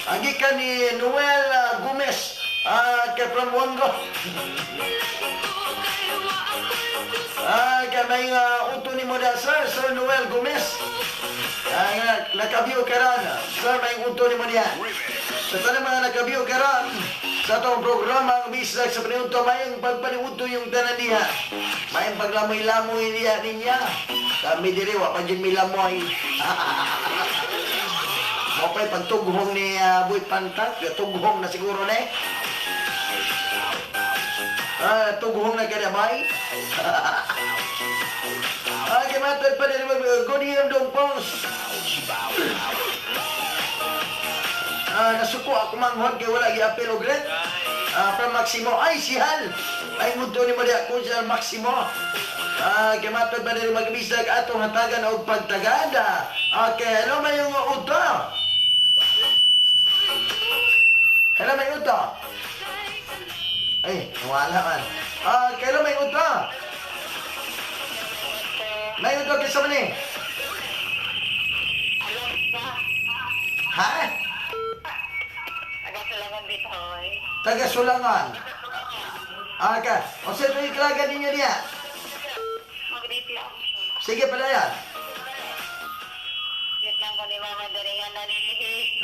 Ang gikan ni Noel Gomez kay from Wango. Kay may uto ni mo da, sir, Sir Noel Gomez. Nga, nakabiyo karan. Sir, may uto ni mo niya. Sa tanang mga nakabiyo karon sa atong programa ang Bisdak sa Paniudto, mayong pagpaniudto yung tanan diha. Mayong paglamoy-lamoy diha ninya. Kami diri wa pa jud milamoy. Mo. pa pagtughong ni Boy Pantak, tughong na siguro na eh. Tughong na kada bay. Okay, matod pa din good evening dong pons. Nasuko ako manghod kay wala giapil og ret. From Maximo ay si Hal. Ay mudto ni mo diha ko si Maximo. Kay matod pa din magbisag atong hatagan og pagtagada. Okay, hello mayong uto. Hello may uto. Ay, wala man. Hello may uto. May uto kinsa man ni? Ha? Taga-Sulangan Bitoy. Taga Sulangan. Okay. O sa ito iklaga ninyo niya. Mag-greet lang. Sige pala yan. Greet lang ko ni Mama Daringan nanilihi.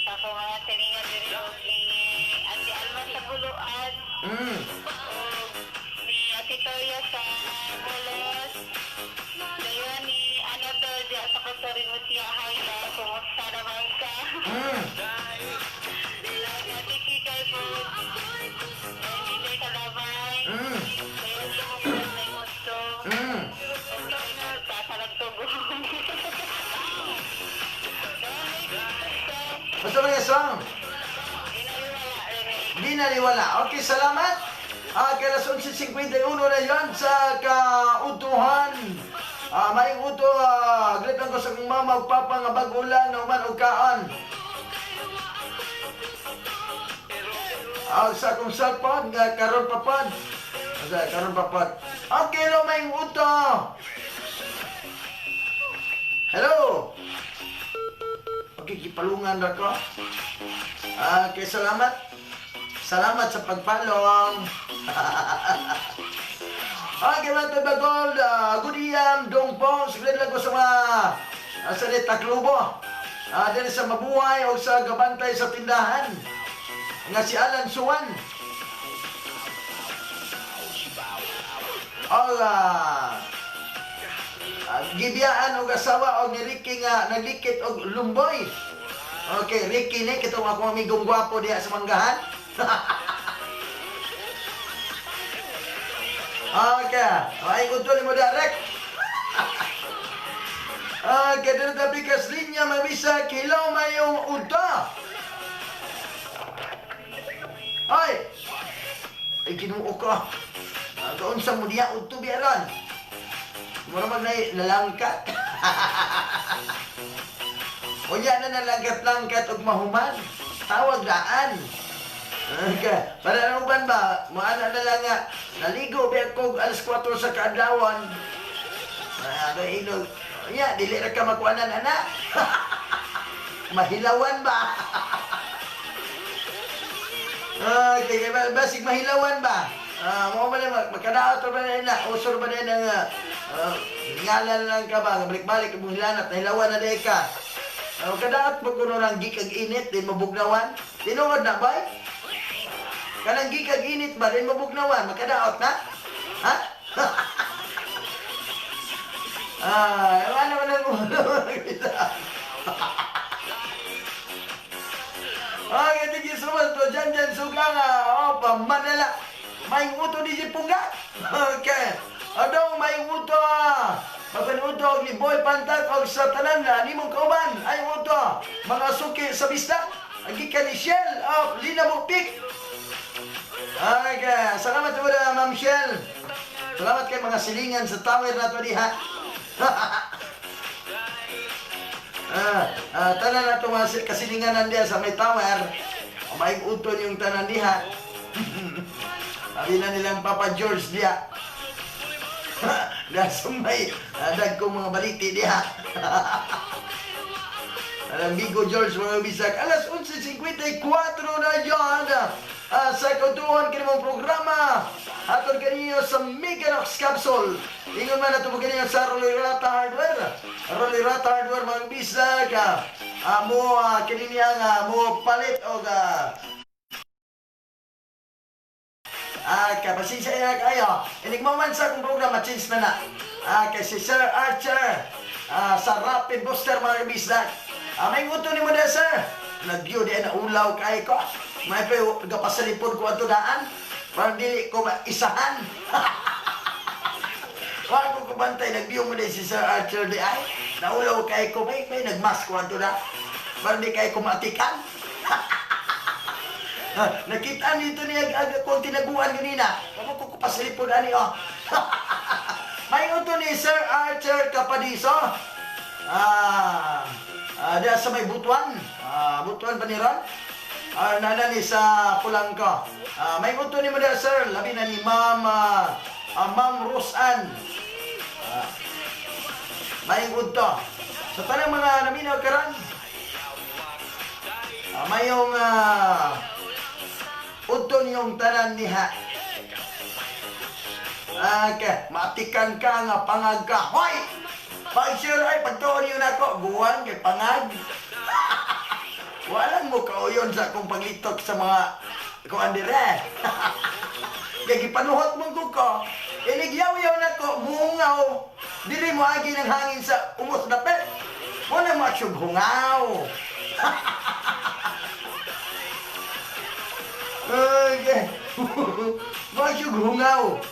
Sa ako mga silingan diri og ni Ate Alma sa Buluan. Og ni Ate Toya sa Bolos. Dayon ni Another diya sa Kusurin Mutia Hayla. Kumusta naman ka? Dayon Ate Kikay po. Dayon DJ Kalabay. Dayon lumukod na gusto. Sasalagtugong. Basta ba yung song? Ginaliwala. Okay, salamat. Okay, alas 11:51 na yan sa kautuhan. May uto, great lang ko sa kong mama ug papa nga bag-o lang na uman og kaan. Sa akong cellphone, nga karon pa pod. Sa karon pa pod. Okay, hello, may uto. Hello. Okay, gipalungan ra ko. Okay, salamat. Salamat sa pagpalong. Okay, mga Bagol, good evening, Dong Pong. Siguro lang ko sa mga sa Taclobo. Dili sa Mabuhay o sa Gabantay sa tindahan. Nga si Alan Suwan. O, gibiyaan og asawa og ni Ricky nga naglikit og lumboy. Okay, Ricky ni kitong akong amigong gwapo diha sa Manggahan. Okay, ay utol mo direct. Okay, dito ta bigas linya mabisa kilaw mayong uta. Ay! Ay Ginoo ko. Kaunsa mo diha udto biyaran? Mura mag nalangkat. Unya na nalangkat-langkat og mahuman. Tawag daan. Okay. Para na uban ba? Maana na lang nga. Naligo ba ako alas 4 sa kaadlawan. Ilog. Unya, dili ra ka makuanan, ana. Mahilawan ba? Okay, basig mahilawan ba? Mao ba na magkadaot ba na usor ba na nga ngalan lang ka ba, balik-balik imong hilanat, nahilawan na di ka. Kadaot mo kuno nang gikag init din mabugnawan. Tinuod na bay? Kanang gikag init ba din mabugnawan, makadaot na? Ha? Ano man ang ulo? Okay, thank you so much to Jan Jan Suganga. Oh, pa Manila. May uto di si Pungga. Okay. Adong may uto. Mapanuto ni Boy Pantak og sa tanan na nimong kauban. Ay uto. Mga suki sa bisdak. Agi ka ni Shell of Lina Bupik. Okay. Salamat po na, Ma'am Shell. Salamat kay mga silingan sa tower na to diha. Tanan na ito mga kasilingan diha sa may tower. May uton yung tanan diha. Sabi na nilang Papa George diha. Diha sa may dagkong mga baliti diha. Alam, Bigo George mga bisag. Alas 11:54 na yan. Sa kautuhan kini mong programa. Hatod kaninyo sa Meganox Capsule. Ingon man ato po kaninyo sa Rolirata Hardware. Rolirata Hardware mga bisag. Mo kini niya nga mo palit og kapasensya na kayo. Inig mo man sa akong programa, change na na. Kay si Sir Archer. Sa rapid booster mga kabisdak. May uto ni mo na, sir. Nagyo di na ulaw kay ko. May pa gapasalipod ko ato daan. Parang dili ko maisahan. Wala ko kubantay, nagbiyo mo na si Sir Archer di ay. Naulaw kay ko, may nagmask ko ato na. Parang di kay ko maatikan. Nakita nito niya ag kung tinaguan kanina. Wala ko pasalipod ani oh. May uto ni Sir Archer Capadiso. Diya sa may Butuan. Butuan pa ni Ron. Nana ni sa Pulangko. May uto ni mo diya, sir. Labi na ni Ma'am Ma'am Rosan. May uto. Sa tanang mga naminaw karon. Mayong uto niyong tanan niha. Okay, maatikan ka nga pangag ka. Hoy! Pag sure ay pagtuon niyo nako, buwan kay pangag. Walang mo kauyon sa akong paglitok sa mga kuan dire. Kay gipanuhot mong kuko, iligyaw-yaw nako, muhungaw. Dili mo agi ng hangin sa umos dapit. Wala mo asyong hungaw. Okay. Mo asyong hungaw.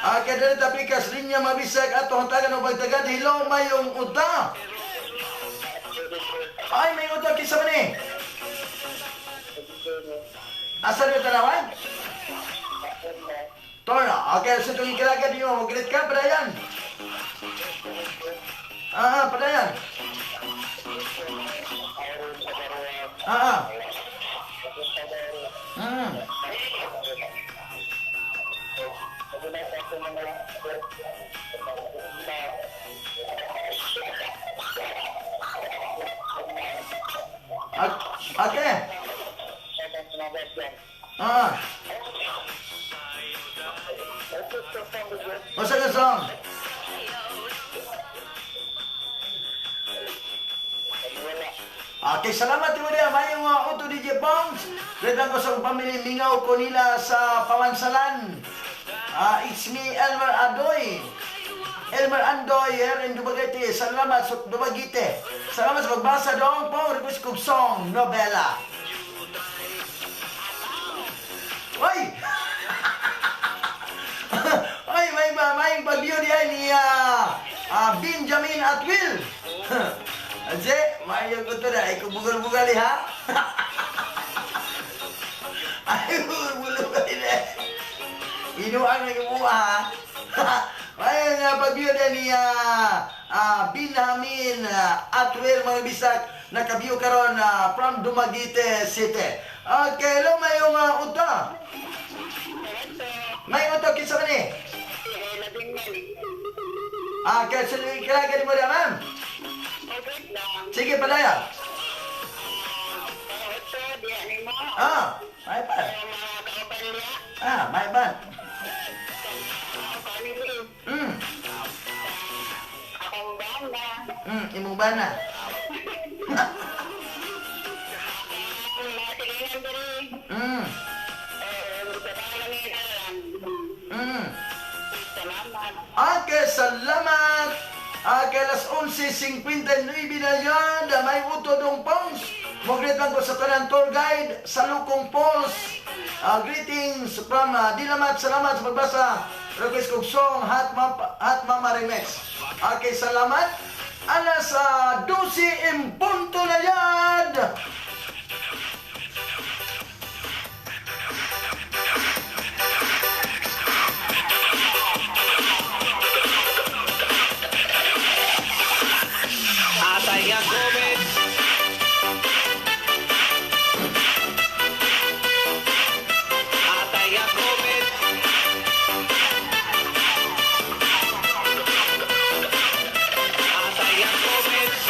Okay, dali tapikas linya mabisag ato hatagan og pagtagad. Hello, mayong uta. Ay, may uta kinsa man ni? Asa ni tanawan? Torna. Okay, sa itong ikilagad niyo, mag-greet ka, padayan. Padayan. Okay. What's the song? Okay, salamat mo niya. Mayong auto DJ Pongs. Great lang ko sa pamilya Mingaw ko nila sa Pamansalan. It's me, Elmer Adoy. Elmer Andoy here in Dumaguete. Salamat sa Dumaguete. Salamat sa pagbasa dong po. Request kong song, Novela. Oy! Oy, may pag-view diyan ni Benjamin Atwil. Aje, may ko to na. Ay, kubugal-bugal ha? Ay, bugal-bugal na. Inuang na kumuha ha? May pag-view diyan ni Benjamin Atwil, mga bisak, naka-view karon from Dumaguete City. Okay, hello, mayong uta. May uta, kinsa man ni? Kaya kailangan mo na, ma'am. Sige, padaya. May ban. May ban. Imong bana. Okay, salamat. Okay, alas 11:59 na yan. May uto dong Pongs. Mag-greet lang ko sa tanan tour guide sa Lukong Falls. Greetings from Dilamat. Salamat sa pagbasa. Request kong song, Hot Mama Remix. Okay, salamat. Alas 12:00 na yan. Atay nga comment. Atay nga comment. Atay nga comment.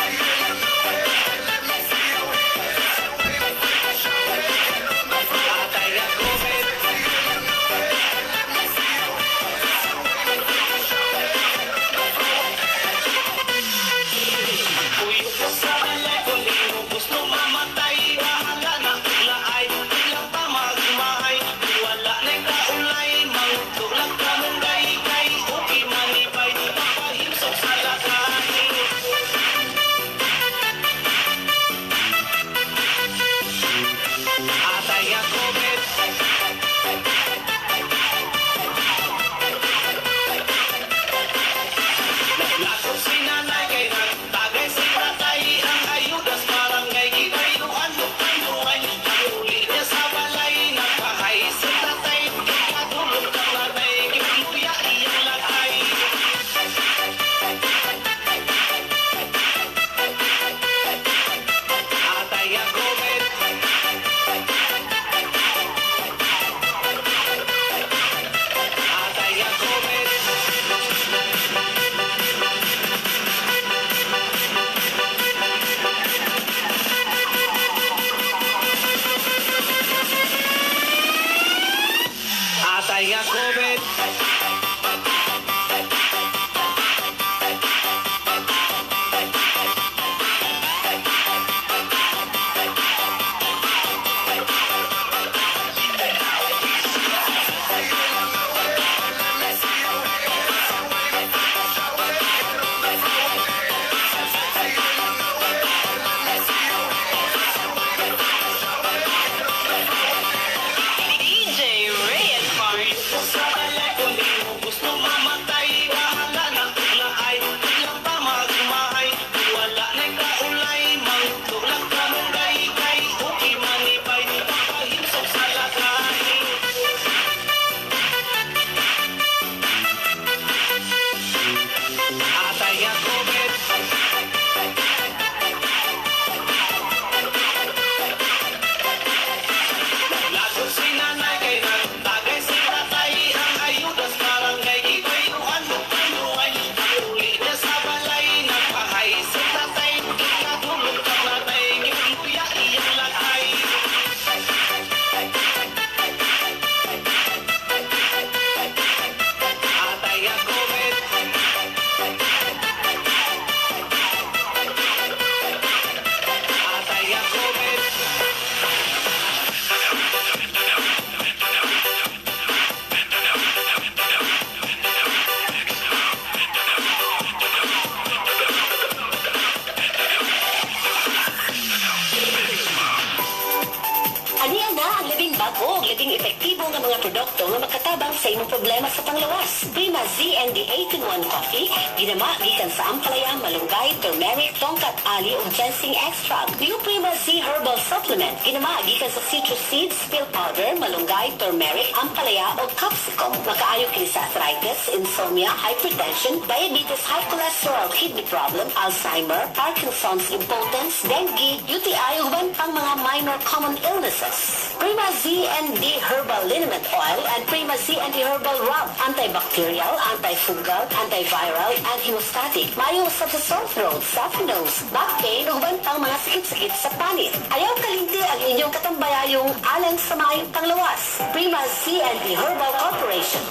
produkto nga makatabang sa imong problema sa panglawas. Prima ZND 8-in-1 Coffee, ginama gikan sa ampalaya, malunggay, turmeric, tongkat ali ug ginseng extract. New Prima Z Herbal Supplement, ginama gikan sa citrus seeds, pill powder, malunggay, turmeric, ampalaya ug capsicum. Makaayo kini sa arthritis, insomnia, hypertension, diabetes, high cholesterol, kidney problem, Alzheimer, Parkinson's, impotence, dengue, UTI ug uban pang mga minor common illnesses. Prima Z and D Herbal Liniment Oil and Prima Z and D Herbal Rub, antibacterial, antifungal, antiviral, and hemostatic. Maayo usab sa sore throat, stuffy nose, back pain ug uban pang mga sakit-sakit sa panit. Ayaw kalimti ang inyong katambayayong alang sa maayong panglawas. Prima Z and D Herbal Corporation.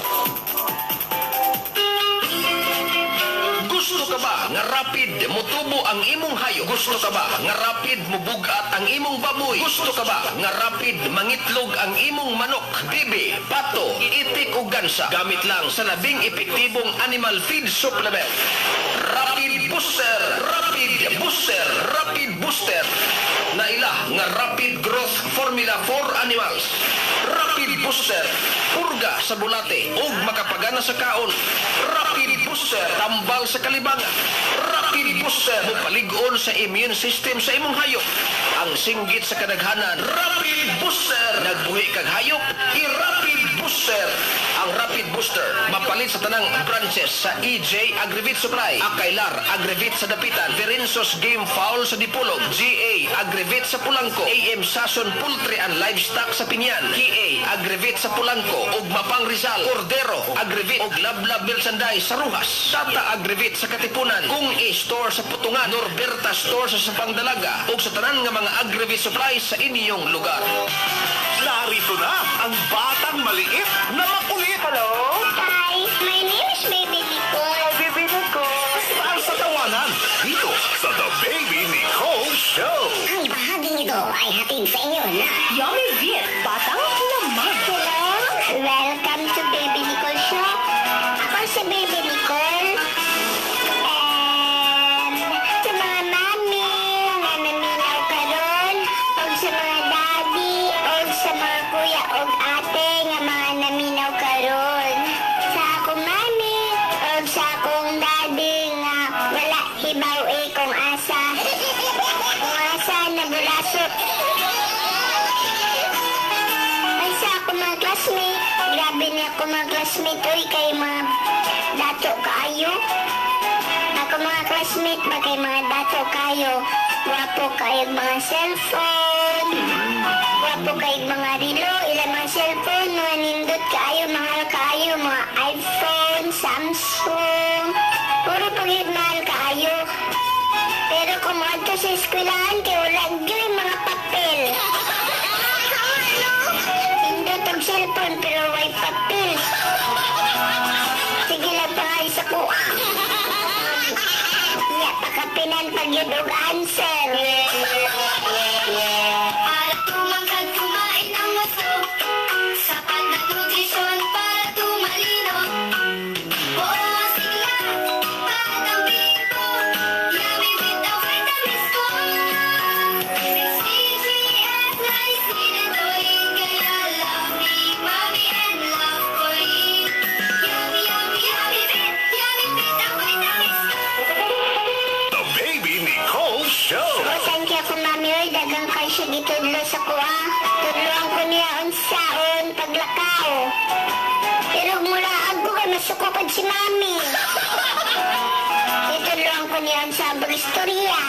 Gusto ka ba nga rapid motubo ang imong hayop? Gusto ka ba nga rapid mubugat ang imong baboy? Gusto ka ba nga rapid mangitlog ang imong manok, bibi, pato, itik ug gansa? Gamit lang sa labing epektibong animal feed supplement. Rapid Booster, Rapid Booster, Rapid Booster. Naila nga Rapid Growth Formula for Animals. Rapid Booster, purga sa bulate ug makapagana sa kaon. Rapid Booster, tambal sa kalibangan. Rapid Booster, mupalig-on sa immune system sa imong hayop. Ang singgit sa kadaghanan, Rapid Booster. Nagbuhi kag hayop, i-Rapid Booster. Ang Rapid Booster, mapalit sa tanang branches sa EJ Agrivit Supply, Akailar Agrivit sa Dapitan, Verensos Game Fowl sa Dipolog, GA Agrivit sa Pulangko, AM Sason Poultry and Livestock sa Pinyan, KA Agrivit sa Pulangko, ug Mapang Rizal, Cordero Agrivit ug Lablab Merchandise sa Roxas, Tata Agrivit sa Katipunan, Kung A Store sa Putungan, Norberta Store sa Sapang Dalaga, ug sa tanan nga mga Agrivit Supplies sa inyong lugar. Narito na ang batang maliit na makulit. Hello? Hi, my name is Baby Nicole. Hi, Baby Nicole. Star sa tawanan dito sa The Baby Nicole Show. Ang bahaging ito ay hatid sa inyo na Yummy Vit, batang lamang. Hello! Welcome to Baby Nicole Show. Ako si Baby Nicole. And sa mga mami nga naminaw karon, og sa mga daddy, og sa mga kuya og ate nga mga naminaw karon. Sa akong mami, og sa akong daddy nga wala hibaw eh kung asa. Kung asa nabulasot. Ay, sa ako mga classmate, grabe niya ako mga classmate, uy, kay mga dato kaayo. Ako mga classmate ba kay mga dato kayo. Wapo kayo mga cellphone. Wapo kayo mga rilo, ilang mga cellphone, mga nindot kaayo, mahal kaayo, mga iPhone, Samsung. Puro pag mahal kaayo. Pero kung moadto sa eskwelahan, kay wala gyud mga papel. Nindot og cellphone pero way papel. Sige lang pa sa kuha. Iya, pakapinan pag yun og answer. Para tumangkad, kumain ng wasto. Sapat na nutrisyon para tumalino. Buo ang sigla, batang bimbo. Yummy with the vitamins ko. CGF nice kaya love me, mommy, and love ko rin. Yummy, yummy, yummy fit, yummy fit ang vitamins ko. The Baby Nicole Show. Oh, thank you ako, mami. Oy, dagang kay siya gitudlo sa kuha. Tudloan ko niya unsaon paglakaw. Pero mula ko kay masuko pag si mami. Itudloan ko niya unsa istorya.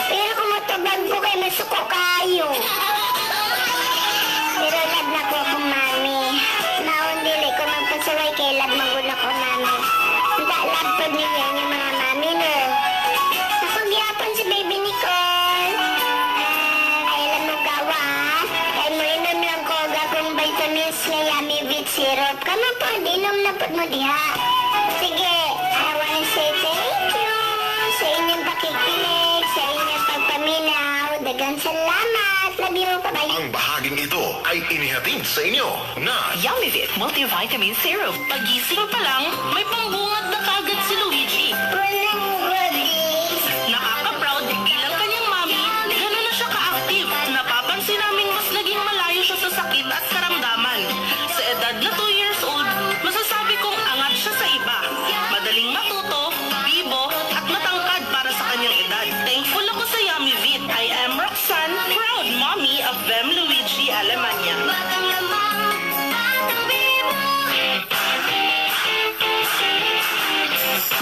Pero kung matubag ko kay masuko kayo. Pero love na ko akong mami. Maon dili ko magpasaway kay love maguna ko mami. Unta love pod ninyo inyong mga mami, no? Ako gyapon si Baby Nicole. Ah, ay alam mo gawa. Kay mo inom lang ko og akong vitamins nga Yummy Vit syrup. Kamo po, inom na po mo diha. Sige, I wanna say thank you sa inyong pakikinig, sa inyong pagpaminaw. Dagang salamat. Love you. Bye-bye. Ang bahaging ito ay inihatid sa inyo na Yummy Vit Multivitamin Syrup. Pagising pa lang, may pambungad na kagad si Luigi. Walang worries. Nakaka-proud bilang kanyang mami, gano'n na siya ka-active. Napapansin namin mas naging malayo siya sa sakit at karamdaman. Sa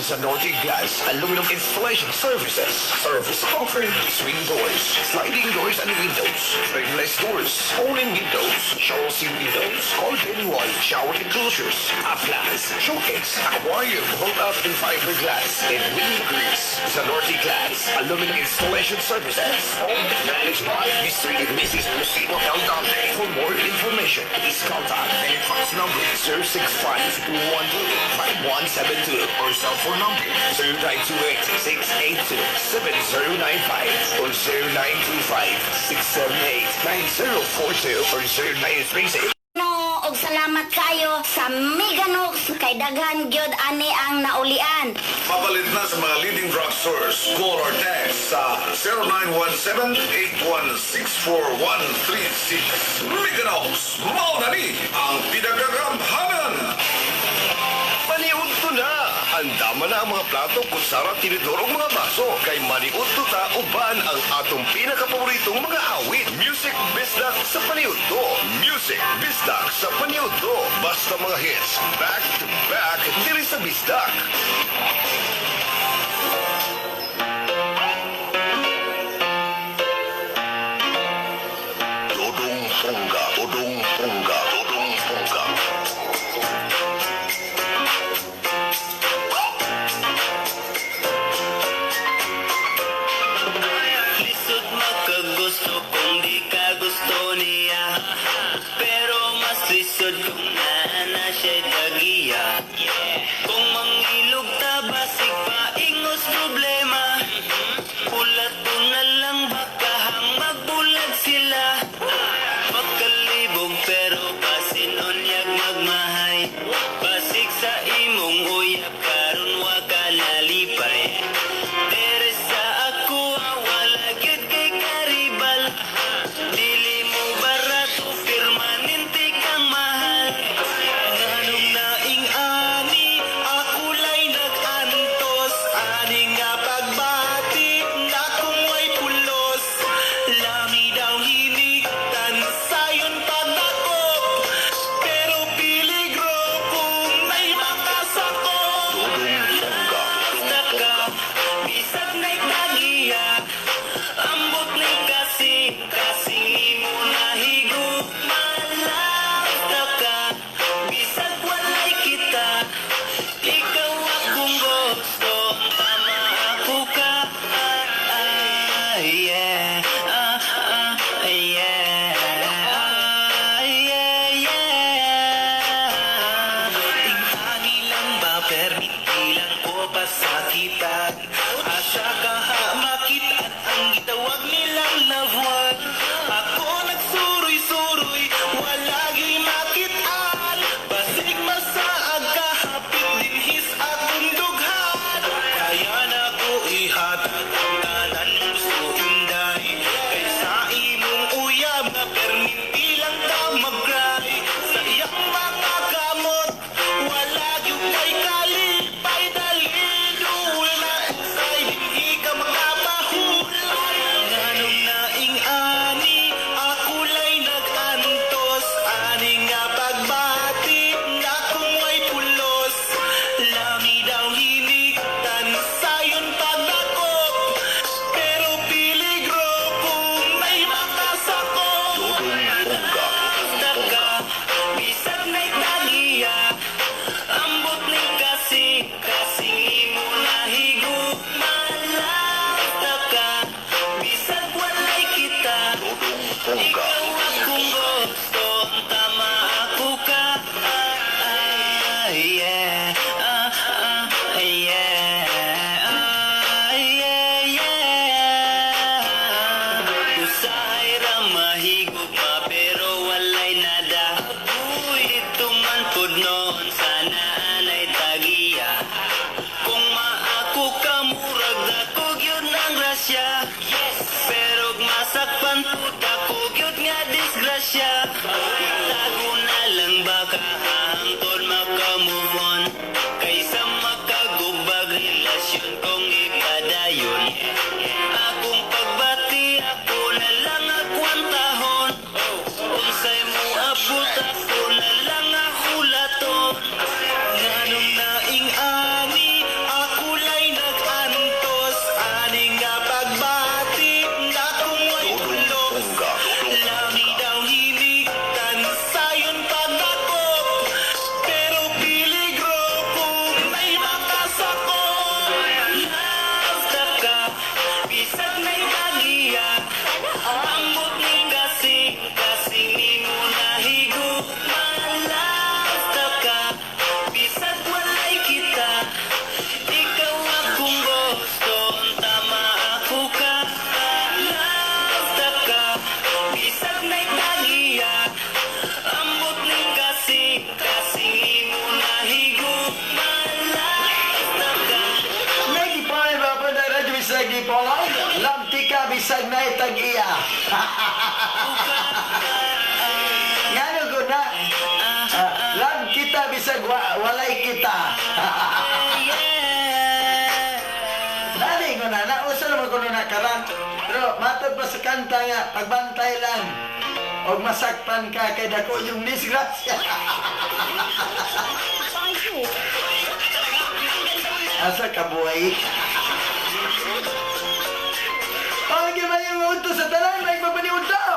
Zanorte Glass Aluminum Installation Services. Service offered: swing doors, sliding doors and windows, frameless doors, awning windows, chassis windows, curtain wall, shower enclosures, appliance, showcase, aquarium, roll-up and fiberglass, and window grills. Zanorte Glass Aluminum Installation Services. Owned and managed by Mr. and Mrs. Lucino L. Dante. For more information, please contact fax number 065-212-5172 or cell phone number 0928-682-7095 or 0925-678-9042 or 0936. No, og salamat kayo sa Meganox kay daghan gyud ani ang naulian. Mapalit na sa mga leading drugstores. Call or text sa 0917-8164136. Meganox, mao na ni ang pinagagamhanan. Maniudto na! Andama na ang mga plato, kutsara, tinidor ug mga baso. Kay maniudto ta uban ang atong pinakapaboritong mga awit. Music Bisdak sa Paniudto. Music Bisdak sa Paniudto. Basta mga hits, back to back, diri sa Bisdak. Dodong Pongga, Dodong Pongga, Dodong Pongga. Lisod makagusto kung di ka gusto niya. Pero mas lisod kung naa siya'y tagiya. Kung mangilog ta basig paingos problema. Pulat ko na lang baka hang magbulag sila. Pagkalibog pero basin unyag magmahay. Basig sa imong uyab karon wa ka nalipay. Dere sa ako wala gyud kay karibal. Dili mo barato permanente kang mahal. Nganong naing ani ako lay nag-antos. Ani nga pagbati na kung way pulos. Lami daw hinigtan sayon pagdakop. Pero peligro kung may makasakop. Dodong Pongga, Basta ka, bisag na'y tagiya. Ambot ni kasing, kasing imo nahigugma. Basta ka, bisag walay kita. Ikaw akong gusto, tama ako ka. Ah, yeah, ah, ah, yeah, ah, yeah. Tingani lang ba, permiti lang ko pasakitan. Asa ka ha, makitaan ang gitawag nilang loved one. Ako nagsuroy-suroy, wala gyuy makitaan. Basig masaag ka, hapit dinhis akong dughan. Kaya na ko ihatag ang tanan gusto inday. Kay sa imong uyab na perminti lang ka mag-cry. Sa iyang mga kamot, wala gyud kay kalipay. Dali duol na usay, dinhi ka makapahulay. Nganong naing ani, ako lay nag-antos. Ani nga pagbati, na kung way pulos. Lami daw hinigtan, sayon pagdakop. Pero peligro kung may makasakop. Dodong Pongga, Basta ka, bisag na'y tagiya. Ambot ni kasing, kasing imo nahigugma. Basta ka, bisag walay kita. Dodong Pongga, Ikaw akong gusto, tama ako ka. Ah, yeah, ah, ah, yeah, ah, yeah. Usahay ra mahigugma pero walay nada. Uy, ito man pud noon sana anay tagiya. Kung maako ka murag dako gyud ng grasya. Pero masakpan pud ako gyud nga disgrasya. Tago na lang baka hangtod maka-move on. Kaysa makagubag relasyon kong ipadayon. Akong pagbati ako na lang akwantahon. Unsay mo abot ako na lang ahulaton. Nganong naing ani ako Dipolog, love tika bisag na tag-iya. Ngano ko na? Love kita bisag walay kita. Dali ko na, nausa naman ko na karan. Pero matod pa sa kanta nga, pagbantay lang. Og masakpan ka kay dako yung disgrasya. Asa ka buhay? Ang may udto sa tanan, may mabaniudto.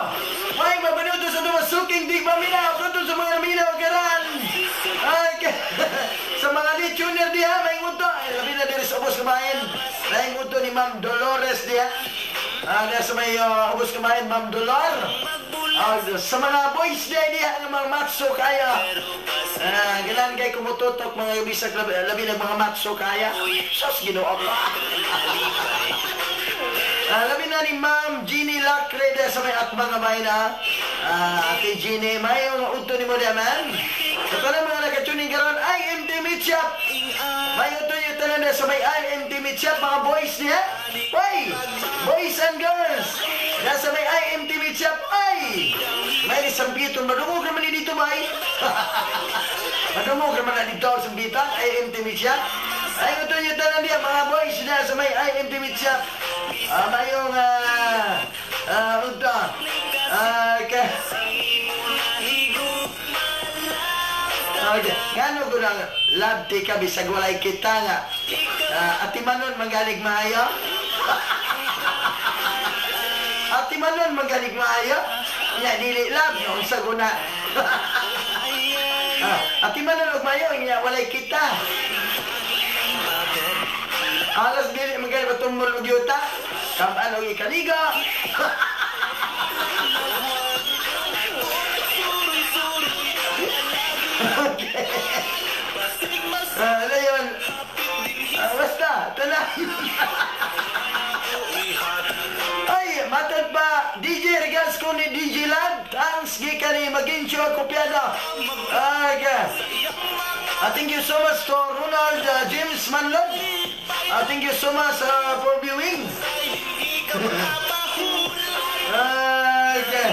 May mabaniudto sa dumasuking di paminaw, kuto sa mga minaw karan. Ay, sa mga di tuner diha, may udto. Ay, labi na diri sa ubos kumain. May udto ni Ma'am Dolores diha. Ah, sa may ubos kumain, Ma'am Dolor. Sa mga boys diha diha, ng mga matso kaya. Ganan kay kumututok mga bisag labi na mga matso kaya. Sus, Ginoo ka. Labi na ni Ma'am Jeannie Lacre sa may atbang nga bahay na. Ate Jeannie, may udto ni mo diha, ma'am. Sa tanan mga nakatuning karon, IMT Meat Shop. May udto niyo tanan sa may IMT Meat Shop, mga boys niya. Hoy! Boys and girls! Nasa may IMT Meat Shop, ay! May sampiton, madungog naman ni dito, bay. Madungog naman na dito sa sampitan, IMT Meat Shop. Ay, udto niyo tanan diha, mga boys na sa may IMT Meat Shop. Mayong udto. Okay. Ngano ko nang love tika bisag walay kita nga. Ati Manon magalig maayo. Ati Manon magalig maayo. Nya dili love unsa ko na. Ati Manon og maayo nya walay kita. Alas dili magalig matumol og yuta. Kamaan og ikaliga. Okay. Ano yun? Basta, tanan. Ay, matad pa, DJ regards ko ni DJ Lad. Thanks, gikan ni Magincho Copiada. Okay. Thank you so much to Ronald James Manlod. Thank you so much for viewing. Okay.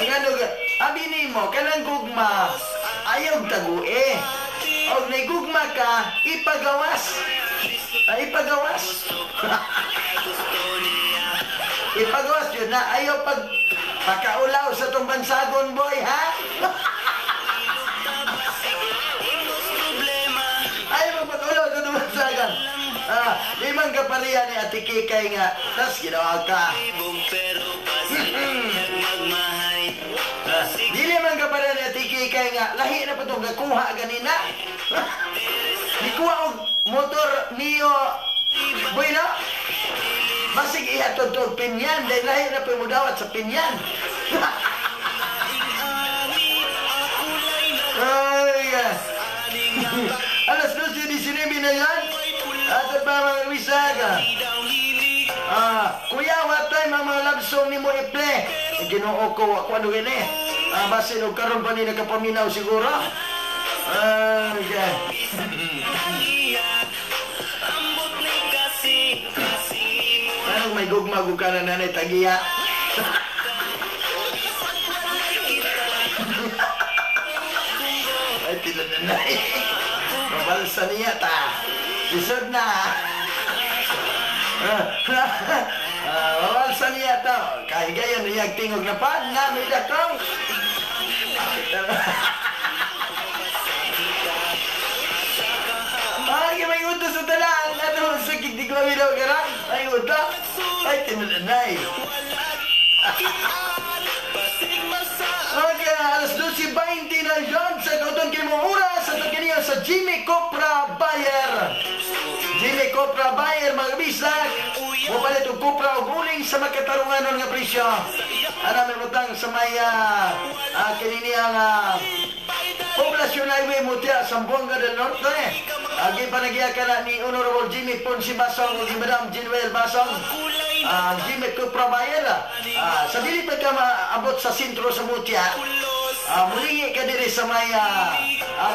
Ngano ka? Abi nimo kanang gugma ayaw tague. Og naigugma ka, ipagawas. Ipagawas. Ipagawas yun na ayaw pag pakaulaw sa tong bansagon boy, ha? Ayaw magpakaulaw sa tong bansagon. Di man ka pariya ni Ate Kikay nga, tas ginawa ka. Dili man ka pariya ni Ate Kikay nga, lahi na pa itong nakuha ganina. Nikuha og motor Mio, boy na? Basig ihatod to og pinyan, dahil lahi na pa mo dawat sa pinyan. Ay, alas 12:19 na yan. At pa mga wisaga. Kuya, what time ang mga love song ni mo i-play? Ginoo ko, ako ano gini. Basin og karon pa ni nakapaminaw siguro. Okay. Anong may gugma ka na nanay tagiya? Ay, tinananay. Mabalsa niya ta. Lisod na. Mabalsa niya ta. Kahigayon niya tingog na pan na may dakong. Ay, may utos sa talaan. Ano sa kigdiglawi daw ka lang? Ay, utos. Ay, tinanay. Okay, alas 12:20 na yun sa kautong kimo oras at kaniya sa Jimmy Copra Bayer. Jimmy Copra Bayer, mga bisag. Mupalit og Copra og uling sa makatarunganon nga presyo. Ana may butang sa may kinini ang Poblasyon Highway Mutia, Zamboanga del Norte. Agi pa nagiya ka na ni Honorable Jimmy Ponce Basong o Madam Jinuel Basong. Jimmy Copra Bayer. Sa dili pa ka maabot sa sentro sa Mutia, mulingi ka diri sa may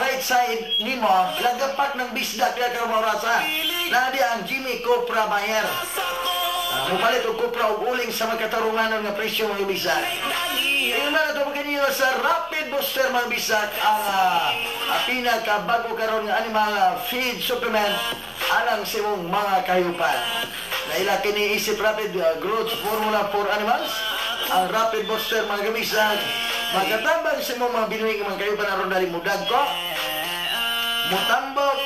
right side nimo, lagapak ng bisdak ka karong orasa. Nadi ang Jimmy Copra Bayer. Mupalit og kupra og uling sa magkatarunganon nga presyo, mga bisag. Ingon na ito kanino sa Rapid Booster, mga bisag, ang pinakabago karon nga animal feed supplement alang sa imong mga kahayupan. Naila kini isip Rapid Growth Formula for Animals. Ang Rapid Booster, mga kabisag, magkatambang sa imong mga binuhi nga mga kahayupan aron dali mudagko, mutambok,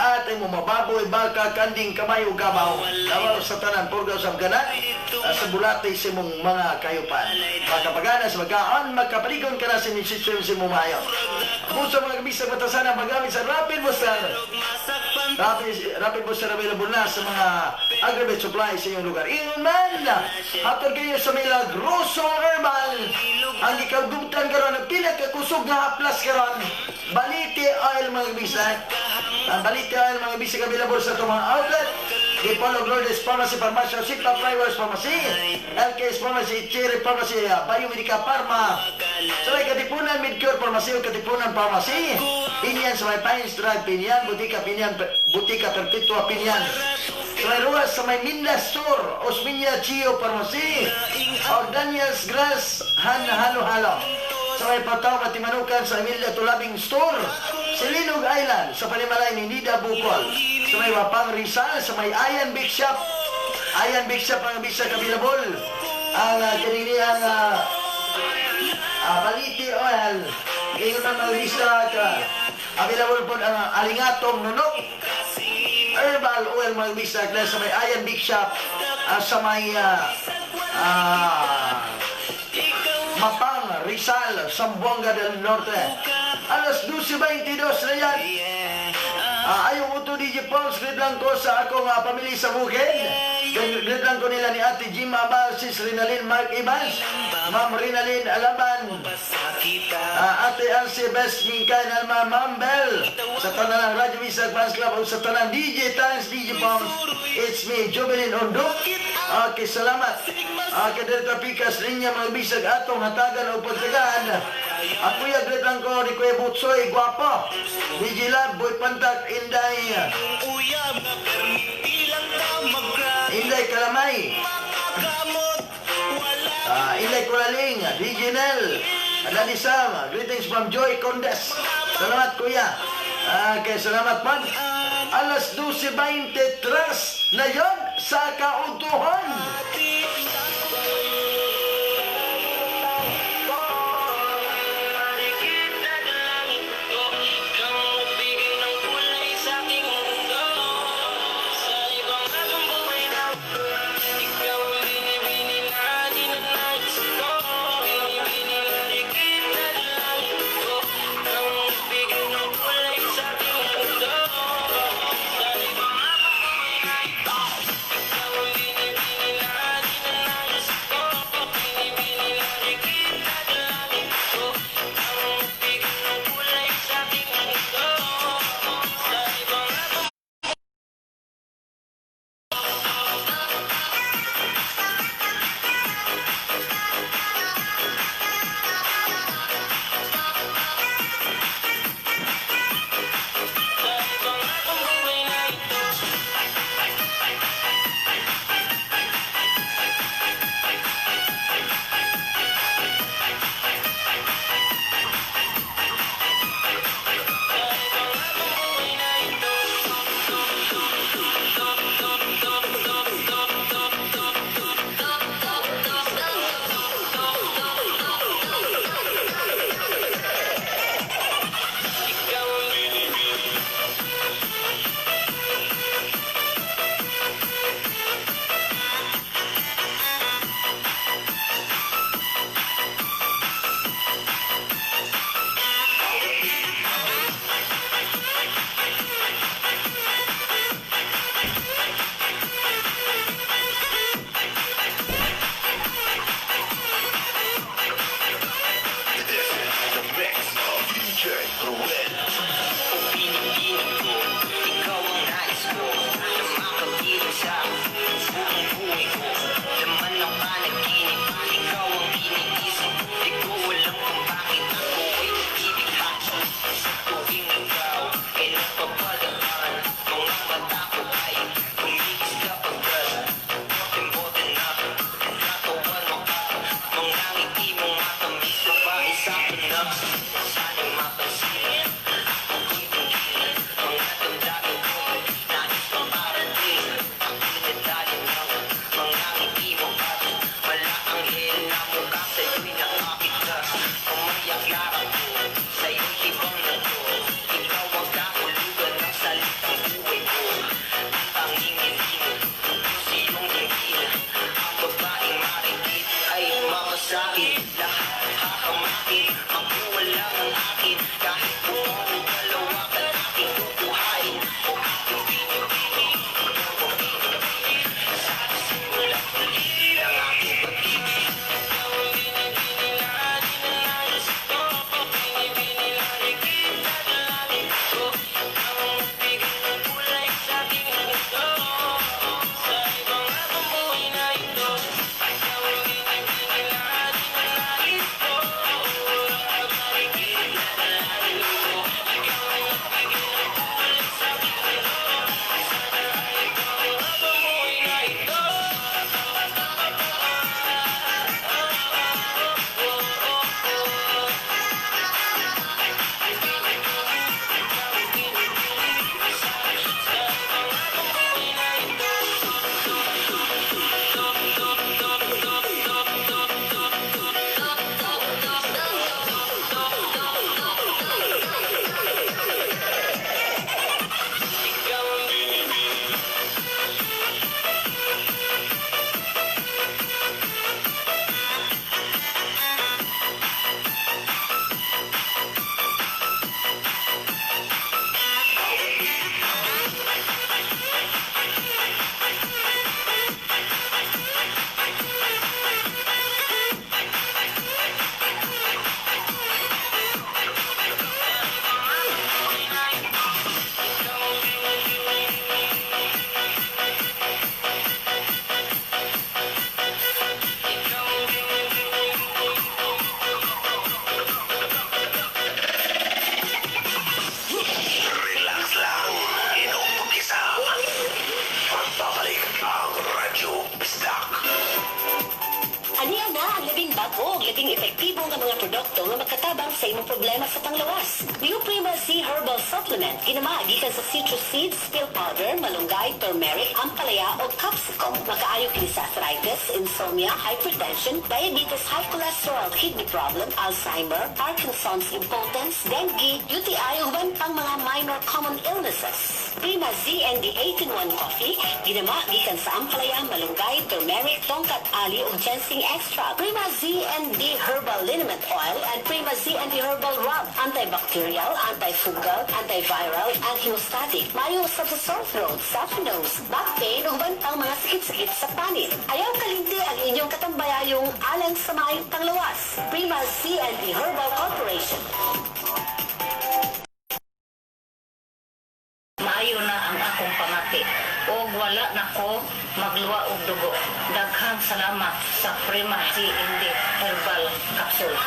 at ay mo mababoy, baka, kanding, kamayo, gabaw. Lawaw sa tanan, purgaw sa ganan, sa bulate sa imong mga kayupan. Makapagana sa magaan, makapaligon ka na sa immune system sa imong mayo. Puso, mga kabisag, batasan ang paggamit sa Rapid Booster. Rapid Booster available na sa mga Agrivet Supply sa inyong lugar. Ingon man, hatod kayo sa Milagroso Herbal. Ang gikagumtan karon ang pinakakusog nga haplas karon, Baliti Oil, mga kabisag. Ang Baliti Oil, mga kabisag, available sa itong mga outlet. Dipolog Lourdes Pharmacy, Pharmacy, Sita Flywers Pharmacy, LKS Pharmacy, Cherry Pharmacy, Biomedica Pharma, sa may Katipunan, Midcure Pharmacy o Katipunan Pharmacy, Pinyan sa may Pines Drive, Pinyan, Butika Pinyan, Butika Perpetua Pinyan, sa may Ruas, sa may Minda Store, Osminia Chio Pharmacy, o Daniel's Grass, Han Halo Halo. Sa may Pataw Matimanukan sa Emilia Tulabing Store, sa Linog Island, sa Palimalay ni Nida Bukol, sa may Wapang Rizal, sa may Ayan Big Shop, Ayan Big Shop ang bisa available. Ang kanini ang Baliti Oil, ngayon na mga bisa ka, available po ang Alingatong Nunok, Herbal Oil, mga bisa, sa may Ayan Big Shop, sa may Mapang, Rizal, Zamboanga del Norte. Alas 12:22 na yan. Ayong uto DJ Pauls, greet lang ko sa akong pamilya sa bukid. Greet lang ko nila ni Ate Jim Abal, Sis Rinalyn Mark Evans, Ma'am Rinalyn Alaban, Ate Elsie Best Mingkay Alma, Ma'am Bell, sa tanang Radyo Bisag Fans Club, o sa tanang DJ Times, DJ Poms, it's me, Jubilin Ondok. Okay, salamat. Okay, Delta Picas, linya mga bisag atong hatagan o pagtagaan. Ako ya, greet lang ko ni Kuya Butsoy, guwapo. DJ Lab, Boy Pantak, Inday. Inday Kalamay. Inday Kulaling, DJ Nel. Daddy Sam, greetings from Joy Condes. Salamat, Kuya. Okay, salamat man. Alas 12:23 na yon sa kautuhan. produkto nga makatabang sa imong problema sa panglawas. New Prima Z Herbal Supplement, ginama gikan sa citrus seeds, pill powder, malunggay, turmeric, ampalaya o capsicum. Makaayo kini sa arthritis, insomnia, hypertension, diabetes, high cholesterol, kidney problem, Alzheimer, Parkinson's, impotence, dengue, UTI ug uban pang mga minor common illnesses. Prima ZND 8-in-1 Coffee, ginama gikan sa ampalaya, malunggay, turmeric, tongkat ali ug ginseng extract. Prima ZND Herbal Liniment Oil and Prima ZND Herbal Rub, antibacterial, antifungal, antiviral, and hemostatic. Maayo usab sa sore throat, stuffy nose, back pain ug uban pang mga sakit-sakit sa panit. Ayaw kalimti ang inyong katambayayong alang sa maayong panglawas. Prima ZND Herbal Corporation. Maayo na ang akong pamati ug wala na ko magluwa og dugo. Daghang salamat sa Prima GND Herbal Capsule.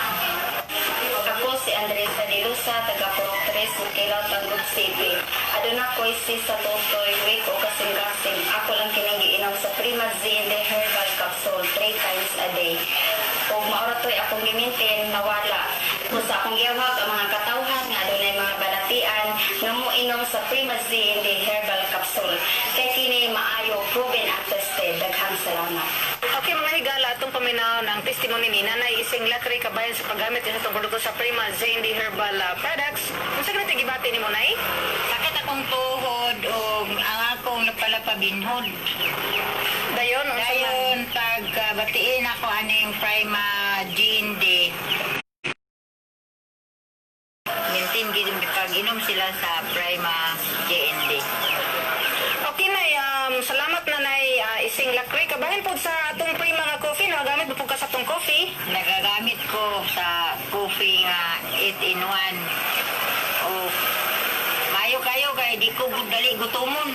Ako si Andresa de Lusa, taga Purok 3, Makilaw, Tagum City. Aduna ko'y si sa tutoy, weak o kasing-kasing. Ako lang kining giinom sa Prima ZND Herbal Capsule 3 times a day. Ug mao ra to'y akong gimintin, nawala. Kung sa akong giyawag ang mga katawhan nga adunay mga balatian nga moinom sa Prima ZND Herbal Capsule. Kay kini maayo, proven at tested. Daghang salamat. Okay, mga higala, atong paminaw ng testimony ni Nanay Ising Lacre kabayan sa paggamit niya sa itong produkto sa Prima ZND Herbal Products. Unsa ka gibati nimo, Nay? Sakit akong tuhod ug ang akong lapalapabinhod. Dayon, unsa man? Dayon pag batiin ako aning Prima GND. Mintin gid pag inom sila sa Prima GND. Okay, Nay, salamat Nanay Ising Lacre. Kabahin po sa atong Prima nga coffee, nagagamit ba po ka sa atong coffee? Nagagamit ko sa coffee nga 8 in 1. O maayo kayo kay di ko gud dali gutomon.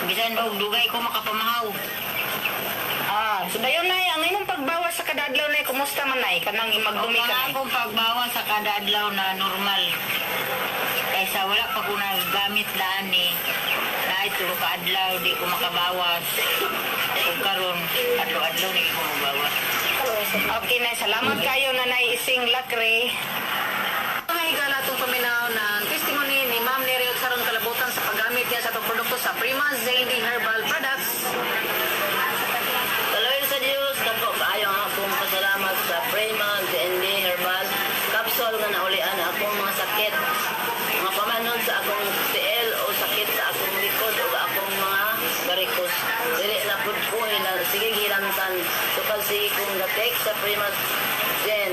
Bisan og dugay ko makapamahaw. Ah, so dayon, Nay, ang imong pagbawas sa kada adlaw, Nay, kumusta man, Nay? Kanang magdumi Ang ka, Nay? akong pagbawas sa kada adlaw na normal. Kaysa wala pa ko nagamit daan ni. Naay tulo ka adlaw di ko makabawas. Ug karon adlaw-adlaw ni ko mobawas. Okay, Nay, salamat kayo, Nanay Ising Lacre. Mga higala, atong paminaw ng testimony ni Ma'am Nery Saron Kalabutan sa paggamit niya sa atong produkto sa Prima ZND Herbal Products. Kaloy sa Dios, dako kaayo ang akong pasalamat sa Prima GND Herbal Capsule nga naulian akong mga sakit. Mga pamanhod sa akong tiil o sakit sa akong likod o akong mga barikos. Dili na pud ko sige hilamtan. Sukad sige kong gatek sa Prima Zen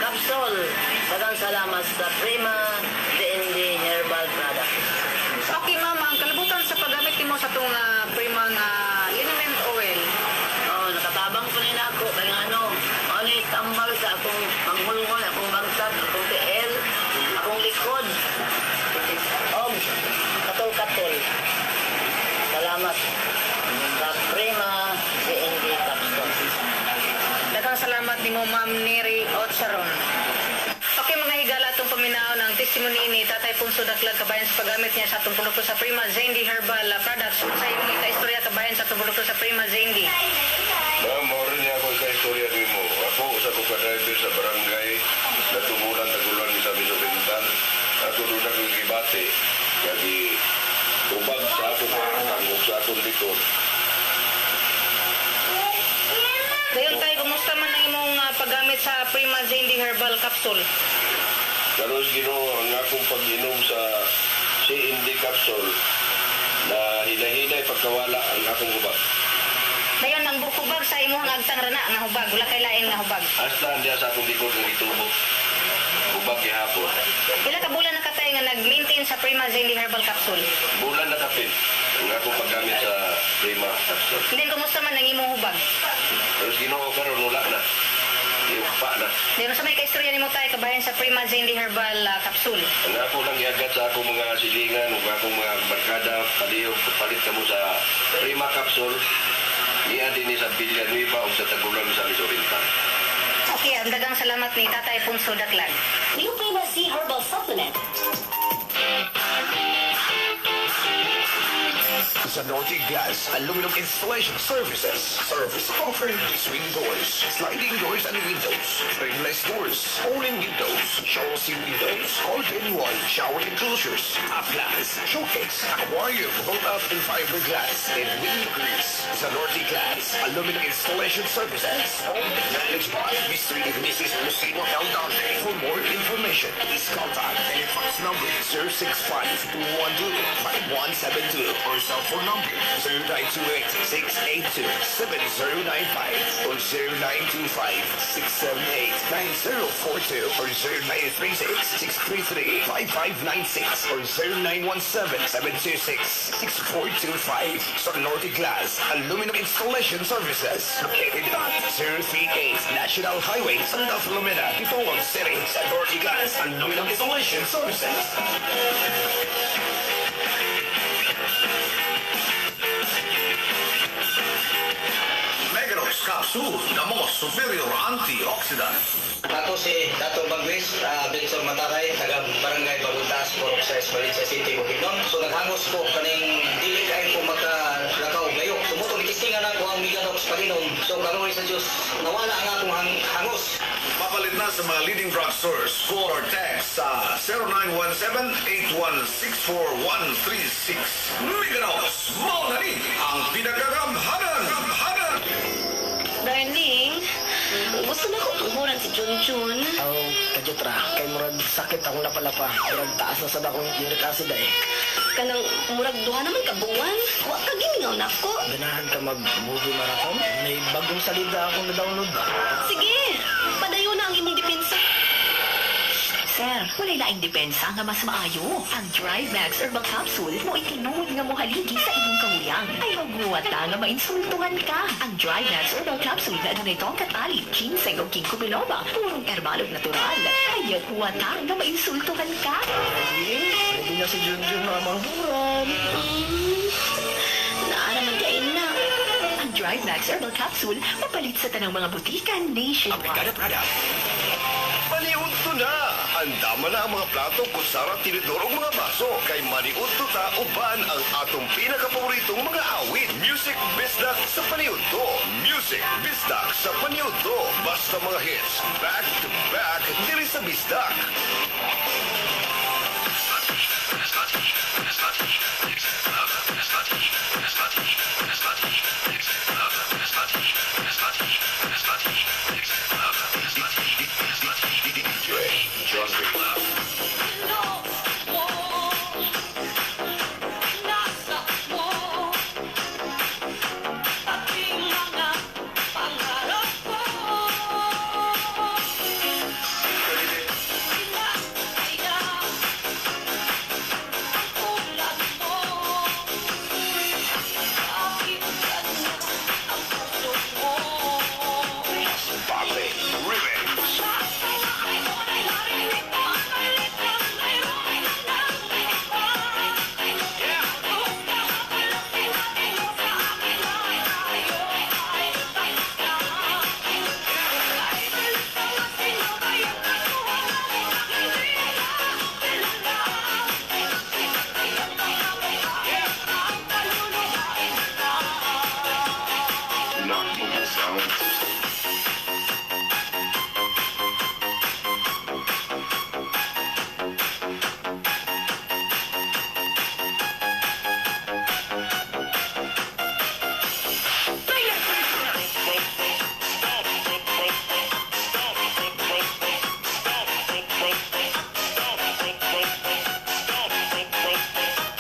Capsule. Daghang salamat sa Prima GND Herbal Products. Okay, ma'am, ang kalabutan sa paggamit nimo sa atong Prima nga liniment oil. Oo, nakatabang ko nila ako. Kaya ano, ano yung tambal sa akong manghulngon, akong bagsak, akong tiil, akong likod. Og, katol-katol. Salamat sa Prima CND Capsule. Daghang salamat nimo, Ma'am Neri Otsaron. Okay, mga higala, atong paminaw ng testimony ni Tatay Punso Daklag kabayan sa paggamit niya sa atong produkto sa Prima ZND Herbal Products. Sa imong ika-istorya kabayan sa atong produkto sa Prima ZND? Ma'am, mao rin niya ako sa istorya nimo. Ako usa ko ka driver sa barangay Natubulan, Tagulan, Misamis Oriental. Ako doon ako gibati. Kagi ubag sa akong atang ug sa akong likod. Dayon tayo, kumusta man ang imong paggamit sa Prima ZND Herbal Capsule? Karon Ginoo, ang akong pag-inom sa CND capsule na hinahinay pagkawala ang akong hubag. Dayon ang hubag sa imong agtang rana nga hubag, wala kay lain nga hubag. Hasta diya sa akong likod nga gitubo. Hubag gihapon. Pila ka bulan na katay nga nag-maintain sa Prima ZND Herbal Capsule? Bulan na kapin ang akong paggamit sa Prima capsule. And then kumusta man ang imong hubag? Karon Ginoo, karon wala na. Iupa na. Dayon sa may kaistorya nimo tay kabayan sa Prima ZND Herbal Capsule? Ang ako lang giagat sa akong mga silingan ug akong mga barkada, palihog palit kamo sa Prima capsule. Niya din sa Villanueva ug sa Tagulan sa Oriental. Okay, ang dagang salamat ni Tatay Punso Daklag. New Prima Z Herbal Supplement. Zanorte Glass Aluminum Installation Services. Service offered: swing doors, sliding doors and windows, frameless doors, awning windows, chassis windows, curtain wall, shower enclosures, up glass, showcase, aquarium, roll up and fiberglass, and window grease. Zanorte Glass Aluminum Installation Services. Owned and managed by Mr. and Mrs. Lucino L. Dante. For more information, please contact telefax number 065-212-5172 or cell phone number 0928-682-7095 or 0925-678-9042 or 0936-633-5596 or 0917-726-6425. Sonorte Glass Aluminum Installation Services. Located at 038 National Highway, Santa Filomena, Dipolog City. Sonorte Glass Aluminum Installation Services. Megadox Capsule, the most superior antioxidant. Ako si Dato Bagwis, Benson Mataray, taga Barangay Baguntas, Purok 6, Valencia City, Bukidnon. So naghangos ko kaning dili kay ko makalakaw layo. So mao gitistingan nako ang Meganox pag-inom. So kaluoy sa Dios, nawala ang akong hangos. Papalit na sa mga leading drugstores. Call or text sa 0917-8164136. Meganox, mao na ni ang pinakagamhanan. Gamhanan! Darling, gusto na akong tunghuran si Junjun. Aw, kadyot ra. Kay murag sakit akong lapalapa. Murag taas na sa akong uric acid ay. Kanang murag duha naman ka buwan. Wa ka gimingaw nako. Ganahan ka mag-movie marathon? May bagong salida akong na-download ba? Sige, padayon na ang imong depensa. Sir, walay laing depensa nga mas maayo. Ang Drive Max Herbal Capsule mo itinuod nga mohaligi sa imong kahuyang. Ayaw guwata nga mainsultuhan ka. Ang Drive Max Herbal Capsule na adunay tongkat ali, ginseng o ginkgo biloba, purong herbal ug natural. Ayaw huwata nga mainsultuhan ka. Ready na si Junjun mga manghuran. Naaraman di ay na. Ang Drive Max Herbal Capsule mapalit sa tanang mga butika nationwide. Americana product. Maniudto na! Andama na ang mga plato, kutsara, tinidor ug mga baso. Kay maniudto ta uban ang atong pinakapaboritong mga awit. Music Bisdak sa Paniudto. Music Bisdak sa Paniudto. Basta mga hits, back to back, diri sa Bisdak. DJ John Rick. Pape Remix. Not Mobile Sound System.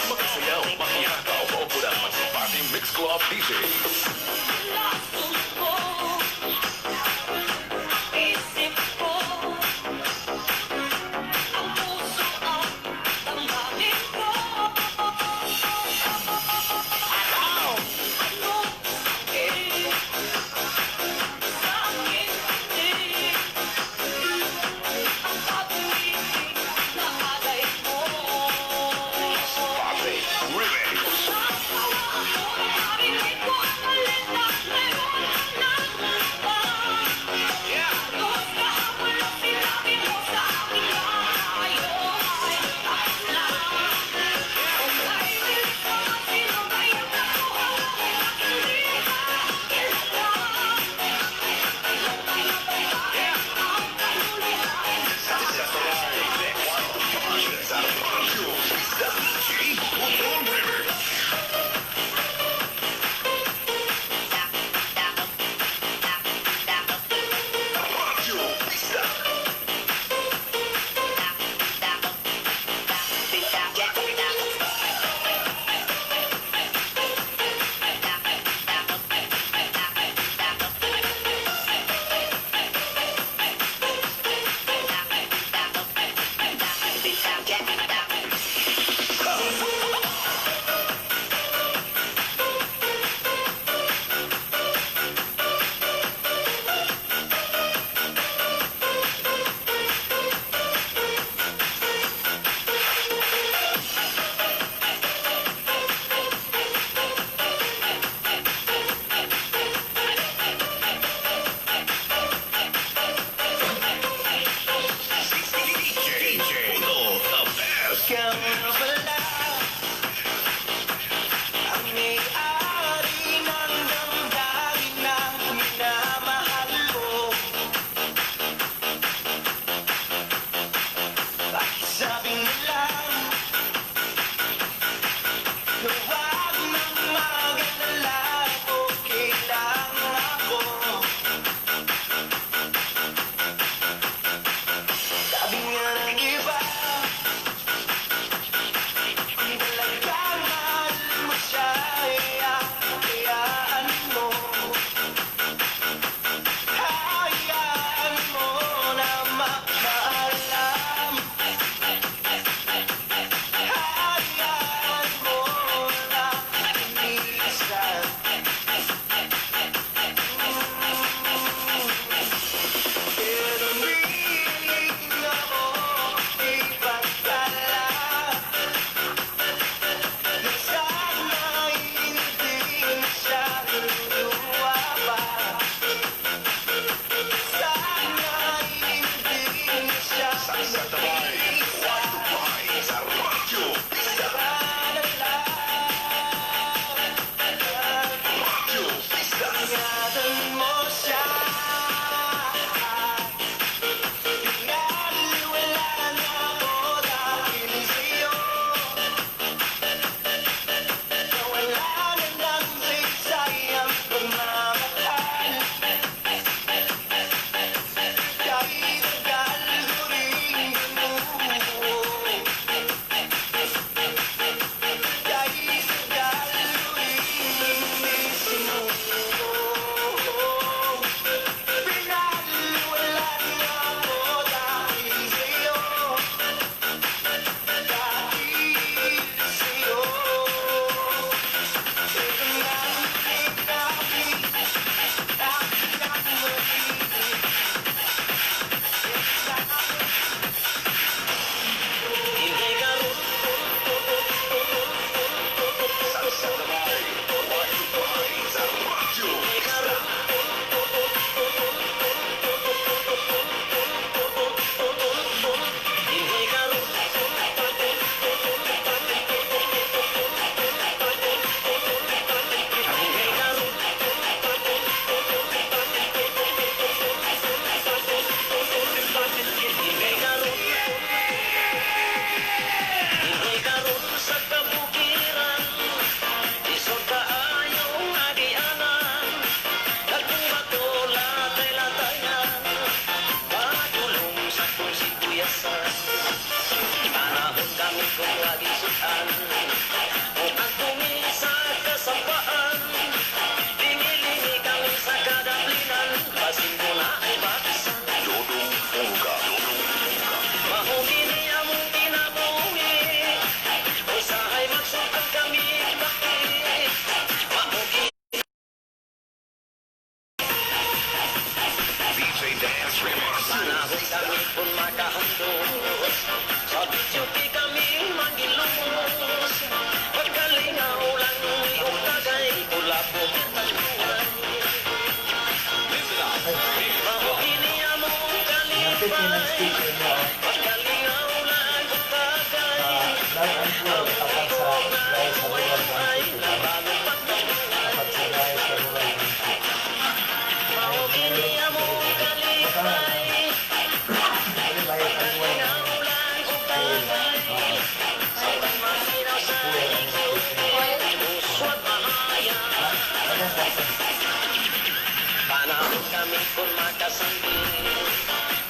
Makasayaw, makiyakaw, paupulang Party Mix Club DJ. Isip ko, ang puso at damdamin ko. Ano sakit sa akin hindi ang pag-ibig na alay mo. Pape Remix. Narinig ko ang alita.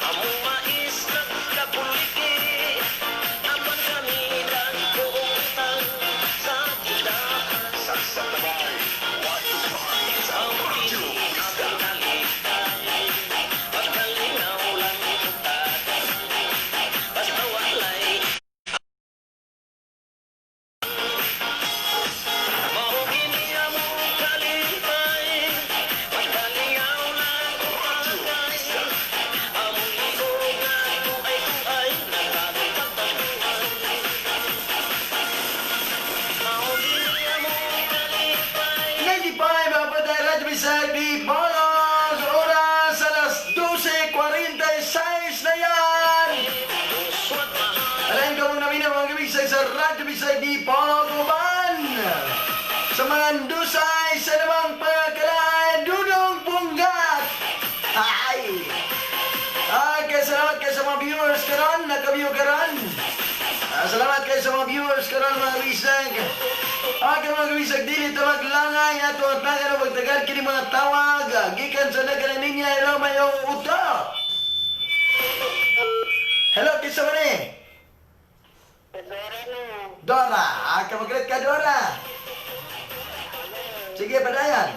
Among mais nagkapuliki, apan kami dagko og utang sa tindahan. Ang kini among kalipay, pagkalingaw lang utagan, basta walay mao kini among kalipay, pagkalingaw lang utagan, among liog nga tuay-tuay, nagkagong pagtagpuan. Mao kini among kalipay. 95 ang Patay Radyo Bisdak Dipolog. Oras alas 12:46 na yan. Alain ka mong namin mga kabisay sa Radyo Bisdak Dipolog uban sa mga dusay sa namang pagkalaan, Dudong Punggat. Ay! Okay, salamat kayo sa mga viewers karon, nagka-view karon. Ah, salamat kayo sa mga viewers karon, mga bisag. Okay, mga kabisag, dili ta maglangay ato ang tagan o pagtagal kini mga tawag. Gikan sa nagkalan niya, hello, mayong uto. Hello, kinsa man eh? Dora. Ah, kamagret ka, Dora. Sige, padayan.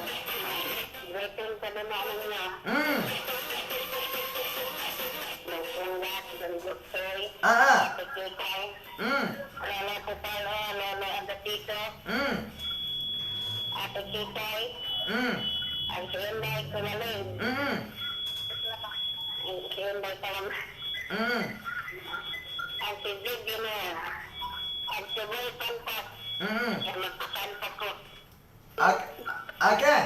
Ah, ah. Okay.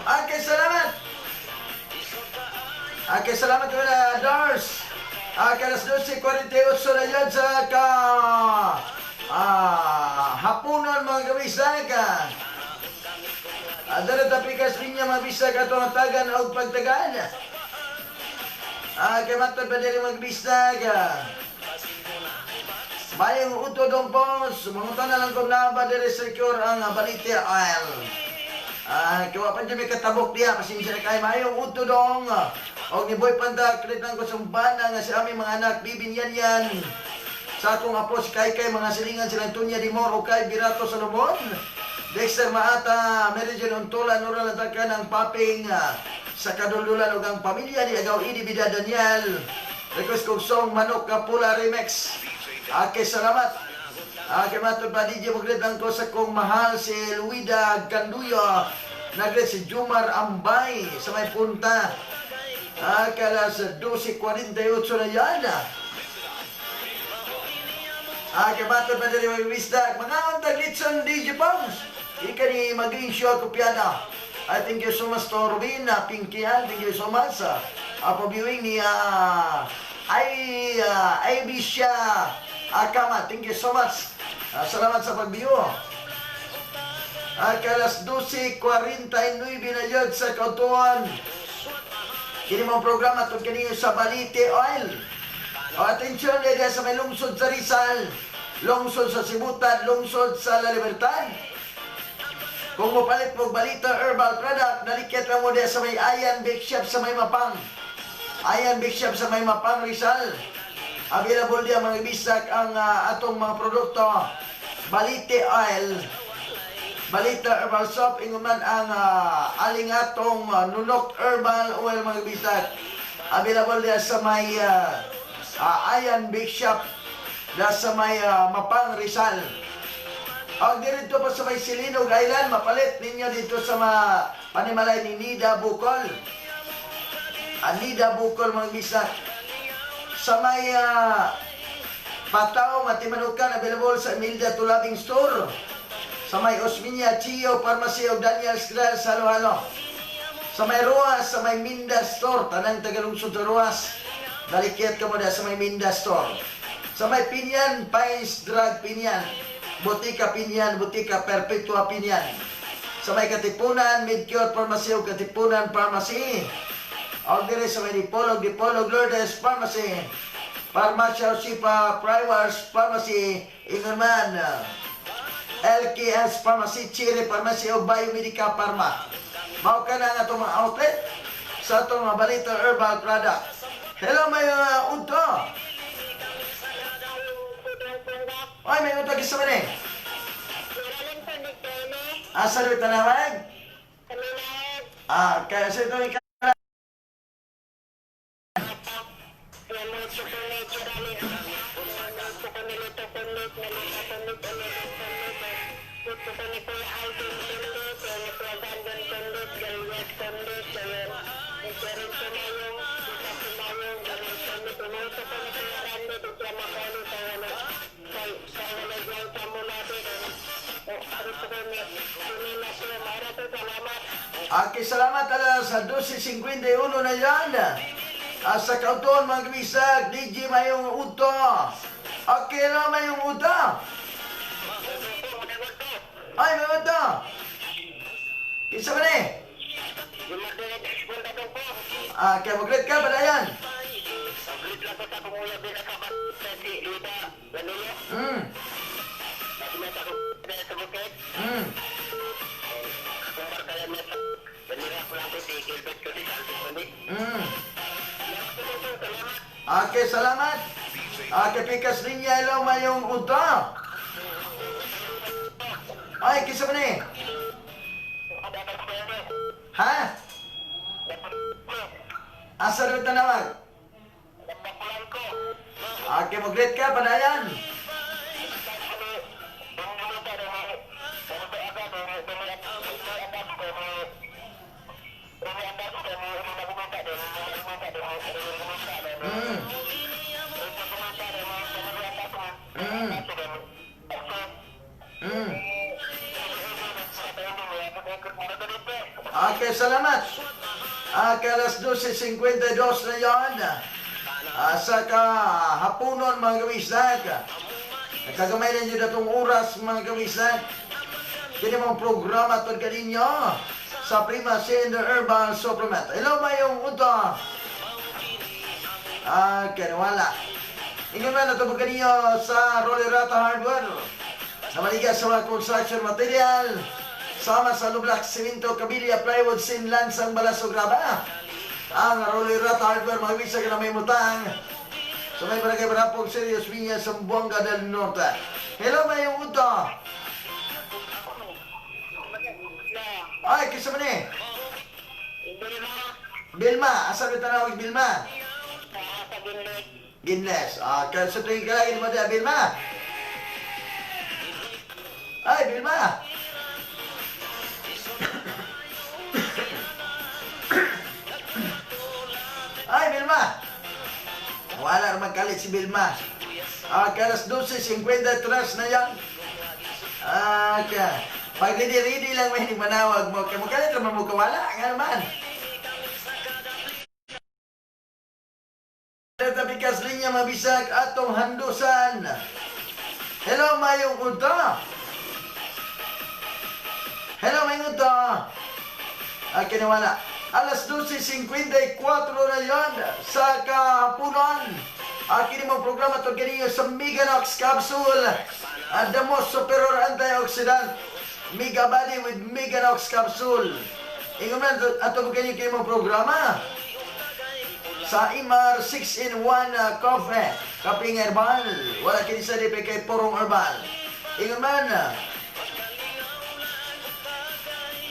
Okay, salamat. Okay, salamat na Dors. Okay, alas 12:48 na yan sa ka hapunon, mga kabisag. Adara tapikas linya, mga bisag, ato ang tagan og pagtagan. Kay matod pa diri, mga bisag. Mayong uto dong pos, mangutan na lang kung naa ba diri secure ang Balite Oil. Ah, kawa pa may katabok diya, pasensya na kayo. Mayong uto dong. Og ni Boy Panda, krit lang ko sa bana nga si aming mga anak, Bibin yan yan. Sa akong apo si Kay Kay, mga silingan silang Tunya Di Moro, kay Birato Salomon. Dexter Maata, Mary Jane Untola, Nora Lantakan, ang paping sa kaduldulan ug ang pamilya ni Agaw Idi Bida Daniel. Request kog song Manok Kapula Remix. Okay, salamat. Okay, matod pa DJ, magret lang ko sa kong mahal si Luida Ganduyo. Nagret si Jumar Ambay sa may punta. Okay, alas 12:48 na yan. Okay, matod pa diri mga bisdak. Mga untag litson DJ Pongs. Ika ni maging show kopiana. I thank you so much to Rowena Pinkian. Thank you so much. Apo viewing ni ay Aibisha Akama. Thank you so much. Salamat sa pag-view. Alas 12:49 na yun sa kautuan. Kini mong programa itong kaniyo sa Balite Oil. O, atensyon niya sa may lungsod sa Rizal, lungsod sa Sibutan, lungsod sa La Libertad. Kung mopalit mo Balita Herbal Product, nalikit lang mo diya sa may Ayan Bake Shop sa may Mapang. Ayan Bake Shop sa may Mapang, Rizal. Available diya mga bisak ang atong mga produkto. Balite Oil, Balita Herbal Soap, ingon man ang alingatong Nunok Herbal Oil mga bisak. Available diya sa may Ayan Bake Shop diya sa may Mapang, Rizal. Ang dirito pa sa may Silinog Island, mapalit ninyo dito sa mga panimalay ni Nida Bukol. Anida Bukol mga bisak. Sa may Pataw, Matimanukan, available sa Imelda Tulabing Store. Sa may Osmeña, Chio Pharmacy ug Daniel's Grill sa Halo-Halo. Sa may Roas, sa may Minda Store, tanang tagalungsod sa Roas, dalikyat ka mo na sa may Minda Store. Sa may Pinyan, Pines Drug Pinyan, Botika Pinyan, Botika Perpetua Pinyan. Sa may Katipunan, Midcure Pharmacy ug Katipunan Pharmacy. Og diri sa may Dipolog, Dipolog Lourdes Pharmacy. Pharmacia Osipa Prywars Pharmacy, ingon man. LKS Pharmacy, Chile Pharmacy o Biomedica Pharma. Mao ka na ang atong mga outlet sa atong mga Balita Herbal Product. Hello, may unto. Ay, may unto gisa man eh. Asa rin tanawag? Ah, kaya sa ito ikaw. Okay, salamat alas 12:51 na yan. Sa kauton mga kabisag, DJ mayong uto. Okay na mayong uto. Ay, may uto. Kinsa man eh? Ah, kaya mag-greet ka, padayan. Okay, salamat. Okay, pikas linya, hello, mayong uto. Ay, kisa man eh? Ha? Asa rin tanawag? Okay, mag-greet ka, padayan. Okay, salamat. Okay, alas 12:52 na yon. Sa kahaponon mga kawisag. Nagkagamay na nyo datong oras mga kawisag. Kini mong programa tod kaninyo sa Prima Sender Herbal Supplement. Hello, mayong unto. Okay, wala. Ingon man natubog kaninyo sa Rolerata Hardware. Sa maliga sa mga construction material. Sama sa Lublak, Simento, Kabilya, Plywood, Sinlan, Sang Balas, ug Graba. Ang Rolerata Hardware, mga bisag na may mutang. Sa may barangay Barapog, Serious Viña, Zamboanga del Norte. Hello, mayong unto. Ay, kisa man eh? Bilma. Asa ba tanawag Bilma? Ginles. Ah, kaya sa tuwing kalagin mo diya, Bilma. Ay, Bilma. Ay, Bilma. Wala naman kalit si Bilma. Ah, alas 12:53 na yan. Ah, kaya. Pag ready-ready lang may manawag mo, kaya magkalit naman mo kawala, nga naman. Tabikas linya mabisag atong handusan. Hello, mayong unta. Hello, mayong unta. Ah, kinawala. Alas 12:54 na yon sa kahaponan. Akin mong programa ito ganyan sa Meganox Capsule. The most superior antioxidant. Mega Body with Meganox Capsule. Ingon man ato ganyan kayo mong programa. Sa Imar 6-in-1 Coffee. Kaping Herbal. Wala kini sa DP kay Purong Herbal. Ingon man.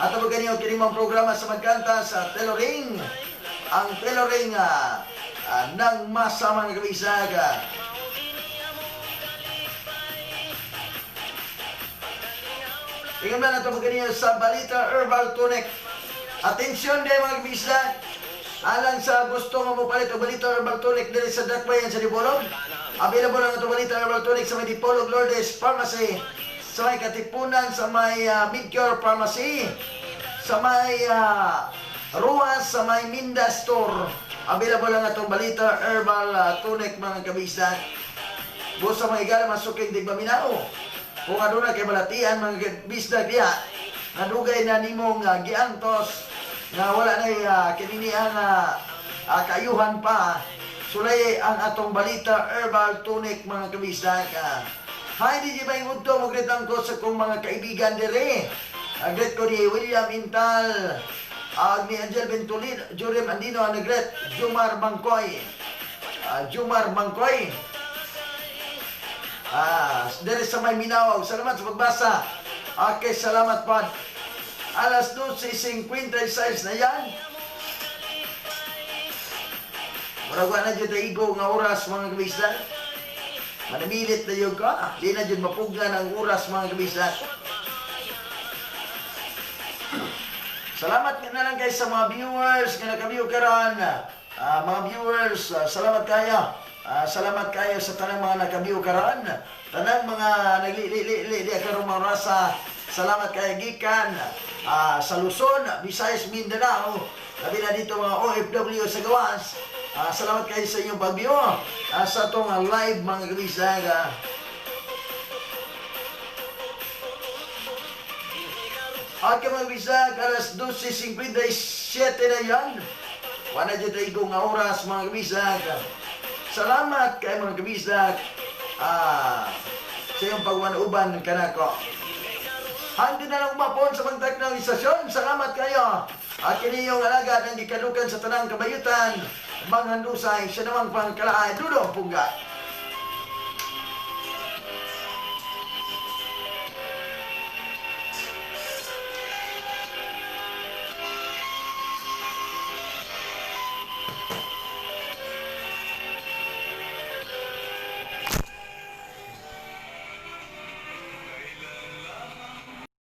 Ato ganyan kini mong programa sa magkanta sa Tailoring. Ang Tailoring ng masamang kabisag. Ingon man ato ganyan sa Balita Herbal Tonic. Atensyon din mga kabisag. Alang sa gusto nga mo palit og Balita Herbal Tonic diri sa Dakbayan sa Dipolog. Available ang ato Balita Herbal Tonic sa may Dipolog Lourdes Pharmacy, sa Sa may Katipunan, sa may Medcure Pharmacy, sa may Ruas, sa may Minda Store. Available lang atong Balita Herbal Tonic mga kabisdak. Busa mga higala masuking tigpaminaw. Kung aduna kay balatian mga kabisdak diha, nadugay na nimong giantos nga wala na kinini ang kaayuhan pa. Sulay ang atong Balita Herbal Tonic mga kabisdak. Hi DJ Bayng Udto, mo-greet ko sa kong mga kaibigan dire. Greet ko ni William Intal, ag ni Angel Bentolin, Jurem Andino, ang nag-greet, Jumar Bangkoy. Jumar Bangkoy. Dire sa may Minawag. Salamat sa pagbasa. Okay, salamat pa. Alas 12:56 na yan. Murag wa na jud igo nga oras mga kabisdak. Manamilit na yun ka. Di na jud mapugnan ang oras mga kabisdak. Salamat na lang kay sa mga viewers nga nakabiyo karon. Mga viewers, salamat kayo. Salamat kayo sa tanang mga nakabiyo karon. Tanang mga nagli-li-li-li karon mga rasa. Salamat kayo gikan sa Luzon, Visayas, Mindanao. Labi na dito mga OFW sa gawas. Salamat kayo sa inyong pagbiyo sa atong live mga kabisag. Okay mga kabisag, alas 12:57 na yan. Wala dyan tayo nga oras mga kabisag. Salamat kay mga kabisag sa iyong pagwanuban kanako. Hanggang na lang umapon sa pagtak ng istasyon. Salamat kayo. At kini iyong alagad ang gikadukan sa tanang kabayutan. Manghandusay, siya namang pangkalaay, Dudong Pungga.